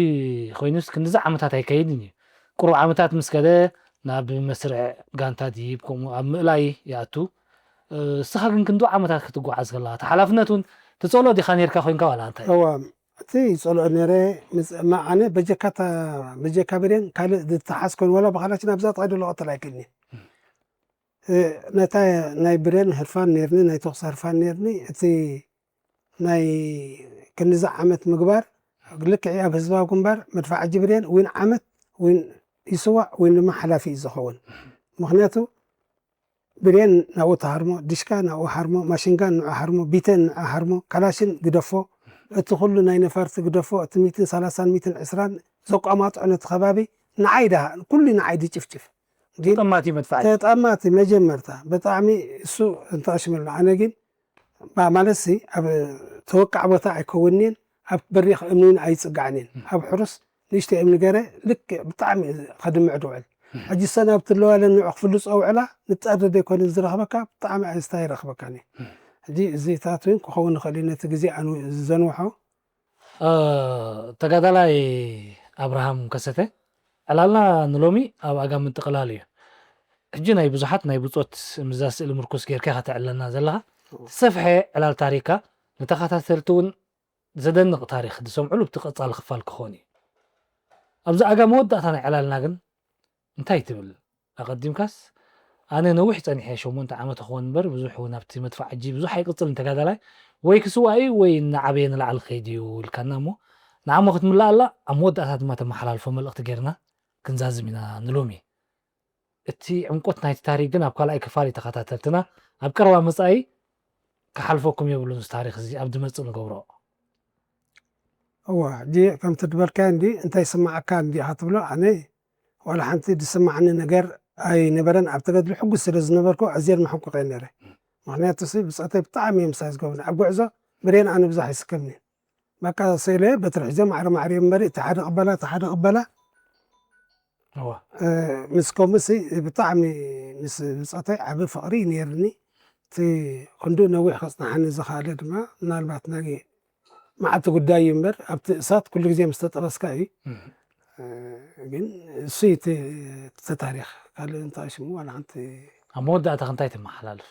ኮይኑስ ክንድዚ ዓመታት ኣይከይድን እዩ። ቁሩብ ዓመታት ምስ ከደ ናብ መስርዕ ጋንታ ድይብ ከምኡ ኣብ ምእላይ ይኣቱ። እ፣ እስኻ ግን ክንዱ ዓመታት ክትጓዓዝ ከለኻ እቲ ሓላፍነት እውን ትጸሎ ዲኻ ነይርካ ኮይንካ ዋላ እንታይ? እዋ፣ እቲ ይጸልኦ ነይረ። ምስ-፣ ማ-፣ ኣነ በጀካ እታ፣ በጀካ ብሬን ካልእ ዝተሓዝ ኮይኑ ዋላ ብኻላችን ኣብዛ ጥቓይ ደሎ ቀተል ኣይክእልኒ። እ፣ ነታ ናይ ብሬን ህርፋን ነይርኒ፣ ናይ ተኹሲ ህርፋን ነይርኒ። እቲ ናይ ክንዚ ዓመት ምግባር ልክዕ ኣብ ህዝባዊ ግንባር መድፍዓጂ ብሬን ዊን ዓመት ዊን ይስዋእ ዊን ድማ ሓላፊ እዩ ዝኸውን። ምኽንያቱ ብሬን ናብኡ ተሃርሞ፣ ዲሽካ ናብኡ ሃርሞ፣ ማሽንጋን ንዑ ሃርሞ፣ ቢተን ንዑ ሃርሞ፣ ካላሽን ግደፎ፣ እቲ ኩሉ ናይ ነፋርቲ ግደፎ፣ እቲ ሚትን ሰላሳን ሚትን ዕስራን ዘቋማጥዖ ነቲ ከባቢ ንዓይ ደኣ ኩሉ ንዓይ ድጭፍጭፍ። ግን ተጠማቲ መድፍዓጂ። ተጠማቲ መጀመርታ ብጣዕሚ እሱ እንተኣሽመልና። ኣነ ግን ባ-፣ ማለትሲ ኣብ ተወቃዕ ቦታ ኣይከውንን፣ ኣብ በሪኽ እምንን ኣይጽጋዕንን። ኣብ ሕሩስ ንእሽቶ እምኒ ገረ ልክዕ ብጣዕሚ ከድምዕ ድውዕል። ሕጂ ሰን ኣብ ትለዋለ ንዑ ክፍልጾ ውዕላ ንጣደ ዘይኮነ ዝረኽበካ ብጣዕሚ ኣንስታ ይረኽበካኒ። ሕጂ እዚታት እውን ክኸውን ይኽእል እዩ ነቲ ግዜ ኣን-፣ ዘንውሖ። እ፣ ተጋዳላይ ኣብርሃም ከሰተ፣ ዕላልና ንሎሚ ኣብ ኣጋ ምጥቕላል እዩ። ሕጂ ናይ ብዙሓት ናይ ብጾት ምዛ ስእሊ ምርኩስ ጌርካ ኢኻ ተዕለና ዘለኻ። ዝሰፍሐ ዕላል ታሪካ ንተኸታተልቲ እውን ዘደንቕ ታሪኽ ዝሰምዑሉ ብቲ ቀጻሊ ክፋል ክኾን እዩ። ኣብዚ ኣጋ መወዳእታ ናይ ዕላልና ግን እንታይ ትብል? ኣቐዲምካስ ኣነ ነዊሕ ጸኒሐ ሸሞንተ ዓመት ክኾን እምበር ብዙሕ እውን ኣብቲ መድፍዓጂ ብዙሕ ኣይቅጽልን ተጋዳላይ ወይ ክስዋእ እዩ ወይ እናዓበየ ንላዕሊ ክኸይድ እዩ ኢልካና እሞ ንዓሞ ክትምልኣላ ኣብ መወዳእታ ድማ ተመሓላልፎ መልእኽቲ ጌርና ክንዛዝም ኢና ንሎሚ። እቲ ዕምቆት ናይቲ ታሪክ ግን ኣብ ካልኣይ ክፋል እዩ ተኸታተልትና ኣብ ቀረባ መጻኢ ክሓልፈኩም የብሉን እዚ ታሪኽ እዚ ኣብ ዝመጽእ ንገብሮ። እዋ፣ ሕጂ ከምቲ ዝበልካዮ እንዲ እንታይ ይስምዓካ እንዲኻ ትብሎ፣ ኣነ ዋላ ሓንቲ ዝስምዓኒ ነገር ኣይነበረን። ኣብ ተጋድሎ ሕጉስ ስለ ዝነበርኩ ኣዝየ መሐንቁቕ እየ ነይረ። ምኽንያቱ ሲ ብጾተይ ብጣዕሚ እዮም ምሳይ ዝገብሩኒ። ኣብ ጉዕዞ ብሬን ኣነ ብዙሕ ኣይስከምንን። በቃ ስኢለ በትሪ ሒዘ ማዕረ ማዕረ እዮም እምበሪ፣ እቲ ሓደ ቅበላ፣ እቲ ሓደ ቅበላ። እዋ። እ፣ ምስ ከምኡሲ ብጣዕሚ ምስ ብጾተይ ዓቢ ፍቕሪ ነይርኒ። እቲ ክንድኡ ነዊሕ ከጽንሓኒ ዝኸኣለ ድማ ምናልባት ናይ መዓልቲ ጉዳይ እዩ እምበር፣ ኣብቲ እሳት ኩሉ ግዜ ምስ ተጠበስካ እዩ። እም። እ፣ ግን እሱ እዩ እቲ፣ እቲ ታሪኽ። ካልእ እንታይ ሽሙ ዋላ ሓንቲ ኣብ መወዳእታ እንታይ ተመሓላልፍ?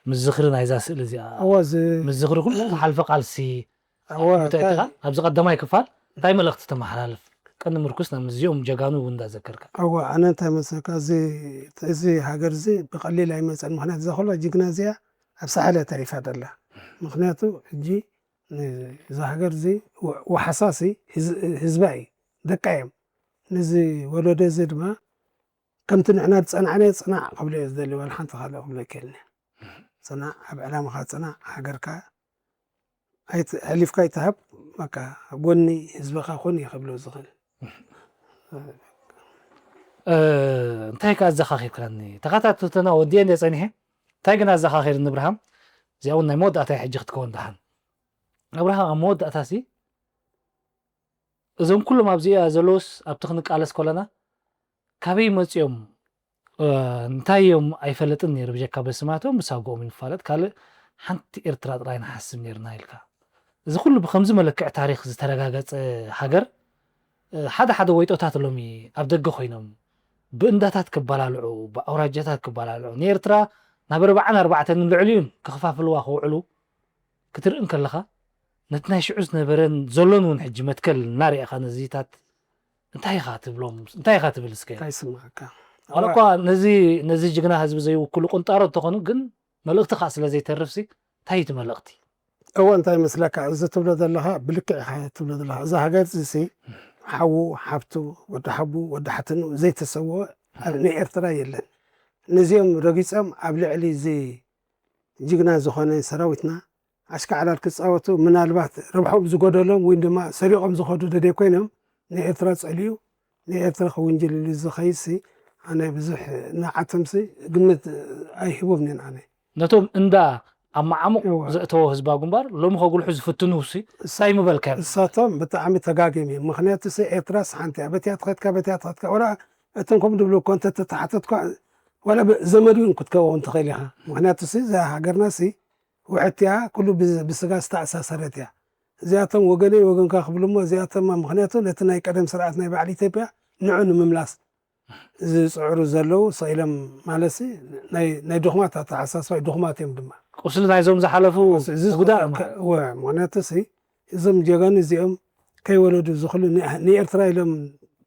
ምስ ዝኽሪ ናይዛ ስእሊ እዚኣ፣ እዎ፣ እዚ ምስ ዝኽሪ ኩሉ ዝሓልፈ ቃልሲ፣ እዎ፣ እንታይ እታ ኢኻ? ኣብዚ ቀዳማይ ክፋል እንታይ መልእኽቲ ተመሓላልፍ? ቀንዲ ምርኩስና ምስዚኦም ጀጋኑ እውን እንዳዘከርካ። እዎ፣ ኣነ እንታይ መሰልካ፣ እዚ፣ እዚ ሃገር እዚ ብቐሊል ኣይመጸን። ምኽንያቱ እዛ ኩላ ጅግና እዚኣ ኣብ ሳሕል እያ ተሪፋ ደላ። ምኽንያቱ ሕጂ ን-፣ እዛ ሃገር እዚ ወ-፣ ወሓሳሲ ህዝ-፣ ህዝባ እዩ፣ ደቃ እዮም። ነዚ ወለዶ እዚ ድማ ከምቲ ንሕና ዝጸናዕናዮ ጽናዕ ክብሎ እየ ዝደሊ፣ ዋላ ሓንቲ ካልእ ክብሎ ኣይክእልን እየ። ጽናዕ፣ ኣብ ዕላማኻ ጽናዕ፣ ሃገርካ ኣይት-፣ ኣሕሊፍካ ኣይትሃብ፣ በቃ ኣብ ጎኒ ህዝብኻ ኩን እዩ ክብሎ ዝኽእል። እ፣ እንታይ ከ ኣዘኻኺርካኒ? ተኸታተልትና ወዲኤ እንደ ጸኒሐ፣ እንታይ ግን ኣዘኻኺርኒ እብርሃም፣ እዚኣ እውን ናይ መወዳእታ ሕጂ ክትከውን ደሓን። እብርሃም፣ ኣብ መወዳእታሲ እዞም ኩሎም ኣብዚኣ ዘለውስ ኣብቲ ክንቃለስ ከለና ካበይ መጺኦም፣ እ፣ እንታይ እዮም ኣይፈለጥን ነይሩ፣ ብጀካ በስማቶም ብሳጎኦም ይፋለጥ፣ ካልእ ሓንቲ ኤርትራ ጥራይ ንሓስብ ነይርና ኢልካ። እዚ ኩሉ ብከምዚ መለክዕ ታሪኽ ዝተረጋገጸ ሃገር፣ እ፣ ሓደ ሓደ ወይጦታት ሎሚ ኣብ ደገ ኮይኖም ብእንዳታት ክበላልዑ፣ ብኣውራጃታት ክበላልዑ፣ ንኤርትራ ናብ ኣርባዓን ኣርባዕተን ንልዕሊኡን ክኸፋፍልዋ ክውዕሉ ክትርኢ እንከለኻ፣ ነቲ ናይ ሽዑ ዝነበረን ዘሎን እውን ሕጂ መትከል እናርኣኻ ነዚታት እንታይ ኢኻ ትብሎም? እንታይ ኢኻ ትብል እስከ? እንታይ ይስምዓካ? ዋላ እዋ እኳ ነዚ፣ ነዚ ጅግና ህዝቢ ዘይውክሉ ቁንጣሮ እንተኾኑ፣ ግን መልእኽቲ ኸኣ ስለ ዘይተርፍሲ፣ እንታይ እዩ እቲ መልእኽቲ? እወ፣ እንታይ ይመስለካ? እዚ ትብሎ ዘለኻ ብልክዕ ኢኻ ትብሎ ዘለኻ። እዛ ሃገር እዚሲ ሓዉ፣ ሓብቱ፣ ወዲ ሓቡ፣ ወዲ ሓትኑ ዘይተሰወ ኣብ ናይ ኤርትራ የለን። ነዚኦም ረጊጾም ኣብ ልዕሊ እዚ ጅግና ዝኾነ ሰራዊትና ኣሽካዕላል ክጻወቱ፣ ምናልባት ረብሖም ዝጎደሎም ወይ ድማ ሰሪቖም ዝኸዱ ደደይ ኮይኖም፣ ንኤርትራ ጸሊኡ፣ ንኤርትራ ክውንጅልሉ ዝኸይድሲ፣ ኣነ ብዙሕ ንዓቶምሲ ግምት ኣይህቦምንን ኣነ። ነቶም እንዳ ኣብ መዓሙቕ ዘእተዎ ህዝባዊ ግንባር ሎሚ ከጉልሑ ዝፍትኑ ሲ እንታይ ምበልካ? እሳቶም ብጣዕሚ ተጋጊም እዮም። ምክንያቱ ሲ ኤርትራስ ሓንቲ እያ። በቲያ ትኸድካ በቲያ ትኸድካ ወላ እቶም ከም ድብሉ እኮ እንተ ተተሓተትኳ ወላ ዘመድ እውን ክትከውን ትኽእል ኢኻ። ምክንያቱ ሲ እዛ ሃገርና ሲ ውሕት እያ፣ ኩሉ ብስጋ ዝተኣሳሰረት እያ። እዚኣቶም ወገነይ ወገንካ ክብሉ እሞ እዚኣቶም ምክንያቱ ነቲ ናይ ቀደም ስርዓት ናይ ባዕሊ ኢትዮጵያ ንዑ ንምምላስ ዝፅዕሩ ዘለዉ ስኢሎም ማለት ናይ ድኹማት ኣተሓሳስባ ድኹማት እዮም ድማ። ቁስሊ ናይዞም ዝሓለፉ ጉዳ ምክንያቱ ሲ እዞም ጀጋኑ እዚኦም ከይወለዱ ዝኽሉ ንኤርትራ ኢሎም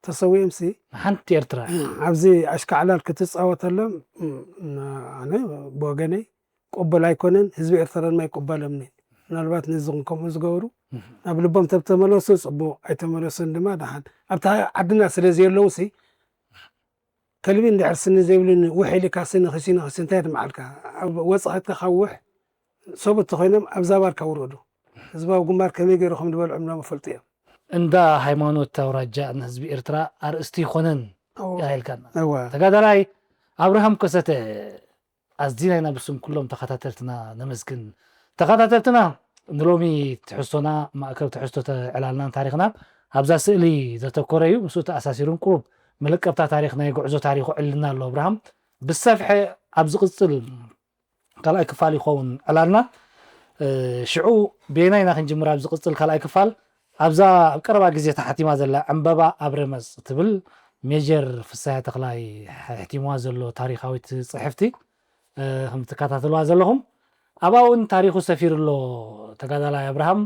ተሰዊኦም ሲ ሓንቲ ኤርትራ ኣብዚ ኣሽካዕላል ክትፃወተሎም ኣነ ብወገነይ ቅቡል ኣይኮነን። ህዝቢ ኤርትራ ድማ ኣይቅበሎምን። ምናልባት ነዚ ከምኡ ዝገብሩ ናብ ልቦም ተተመለሱ ፅቡቅ፣ ኣይተመለሱን ድማ ደሓን። ኣብቲ ዓድና ስለ ዘየለዉ ሲ ከልቢ እንድሕር ስኒ ዘይብሉ ውሕ ኢልካ ስኒ ክሲ ንክሲ እንታይ ድማ ዓልካ ወፅኸትካ ካብ ውሕ ሰብኡት ተኮይኖም ኣብዛ ባርካ ውረዱ። ህዝባዊ ግንባር ከመይ ገይሩ ከም ዝበልዖም ሎም ይፈልጡ እዮም። እንዳ ሃይማኖት ኣውራጃ ንህዝቢ ኤርትራ ኣርእስቲ ይኮነን ኢልካና። ተጋዳላይ ኣብርሃም ከሰተ ኣዝና ኢና ብስም ኩሎም ተኸታተልትና ነመስግን። ተኸታተልትና ንሎሚ ትሕዝቶና ማእከል ትሕዝቶ ዕላልናን ታሪኽናን ኣብዛ ስእሊ ዘተኮረ እዩ። ምስኡ ተኣሳሲሩን ቁሩብ መለቀብታ ታሪኽ ናይ ጉዕዞ ታሪኹ ዕልና ኣሎ ኣብርሃም ብሰፍሐ ኣብ ዝቕጽል ካልኣይ ክፋል ይኸውን ዕላልና። ሽዑ ብየናይ ኢና ክንጅምር ኣብ ዝቕጽል ካልኣይ ክፋል ኣብዛ ኣብ ቀረባ ግዜ ተሓቲማ ዘላ ዕምበባ ኣብ ረመጽ ትብል ሜጀር ፍስሃ ተኽላይ ሕቲምዋ ዘሎ ታሪኻዊት ጽሕፍቲ ከም ትከታተልዋ ዘለኹም ኣብኣ እውን ታሪኹ ሰፊሩ ኣሎ። ተጋዳላይ ኣብርሃም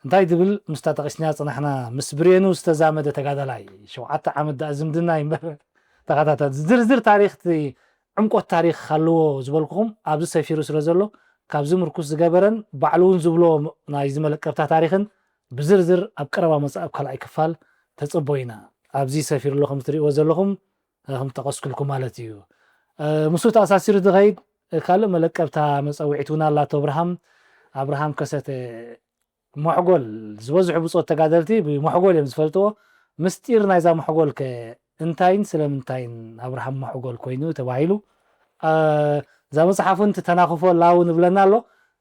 እንታይ ዝብል ምስታ ጠቂስና ጽናሕና ምስ ብሬኑ ዝተዛመደ ተጋዳላይ ሸውዓተ ዓመት ደኣ ዝምድና ይንበር ተኸታተል ዝርዝር ታሪኽ ዕምቆት ታሪኽ ኣለዎ ዝበልኩኹም ኣብዚ ሰፊሩ ስለ ዘሎ ካብዚ ምርኩስ ዝገበረን ባዕሉ እውን ዝብሎ ናይ ዝመለቀብታ ታሪኽን ብዝርዝር ኣብ ቀረባ መጽእ ኣብ ካልኣይ ክፋል ተጸቦ ኢና። ኣብዚ ሰፊሩ ኣሎ ከም ትሪእዎ ዘለኹም ከም ጠቀስኩልኩም ማለት እዩ። ምስኡ ተኣሳሲሩ ዝኸይድ ካልእ መለቀብታ መጸውዒት እውን ኣላቶ ኣብርሃም ኣብርሃም ከሰተ ሞሕጎል ዝበዝሑ ብጾት ተጋደልቲ ብሞሕጎል እዮም ዝፈልጥዎ። ምስጢር ናይዛ ሞሕጎል ከ እንታይን ስለምንታይን ኣብርሃም ሞሕጎል ኮይኑ ተባሂሉ እዛ መጽሓፍ እውን ትተናኽፎ ላው ንብለና ኣሎ።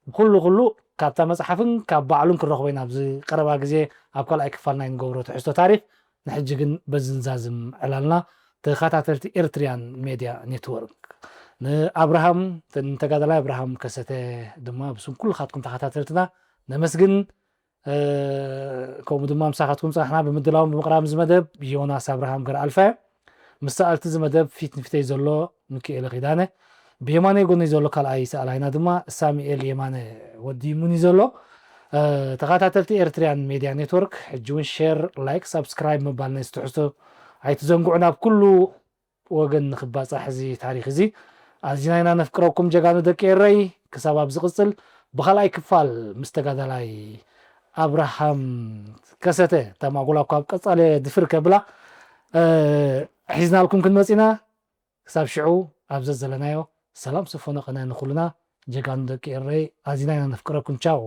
ብኩሉ ኩሉ ካብታ መጽሓፍን ካብ ባዕሉን ክረኽቦ ኢና ኣብዚ ቀረባ ግዜ ኣብ ካልኣይ ክፋል ናይ ንገብሮ ትሕዝቶ ታሪኽ። ንሕጂ ግን በዚ ንዛዝም ዕላልና ተኸታተልቲ ኤርትሪያን ሜድያ ኔትወርክ ንኣብርሃም ንተጋዳላይ ኣብርሃም ከሰተ ድማ ብስም ኩልኻትኩም ተኸታተልትና ነመስግን። ከምኡ ድማ ምሳኻትኩም ጸናሕና ብምድላውን ብምቕራብ እዚ መደብ ዮናስ ኣብርሃም ገርኣልፈ ምስ ሰኣልቲ እዚ መደብ ፊት ንፊተይ ዘሎ ሚኪኤለ ኪዳነ ብየማነይ ጎኒ ዘሎ ካልኣይ ሰኣላይና ድማ ሳሚኤል የማነ ወዲ ሙኒ ዘሎ ተኸታተልቲ ኤርትሪያን ሜድያ ኔትወርክ ሕጂ እውን ሼር ላይክ ሳብስክራይብ ምባል ነዚ ትሕዝቶ ኣይትዘንግዑ ናብ ኩሉ ወገን ንክባፃሕ እዚ ታሪክ እዚ ኣዚና ኢና ነፍቅረኩም ጀጋኑ ደቂ ኤረይ ክሳብ ኣብ ዝቅፅል ብካልኣይ ክፋል ምስ ተጋዳላይ ኣብርሃም ከሰተ ተማጉላ እኳ ኣብ ቀፃለ ድፍር ከብላ ሒዝናልኩም ክንመፅ ኢና ክሳብ ሽዑ ኣብ ዘዘለናዮ ሰላም ስፎነ ቅነ ንኩሉና ጀጋኑ ደቂ ኤረይ ኣዚና ኢና ነፍቅረኩም ቻው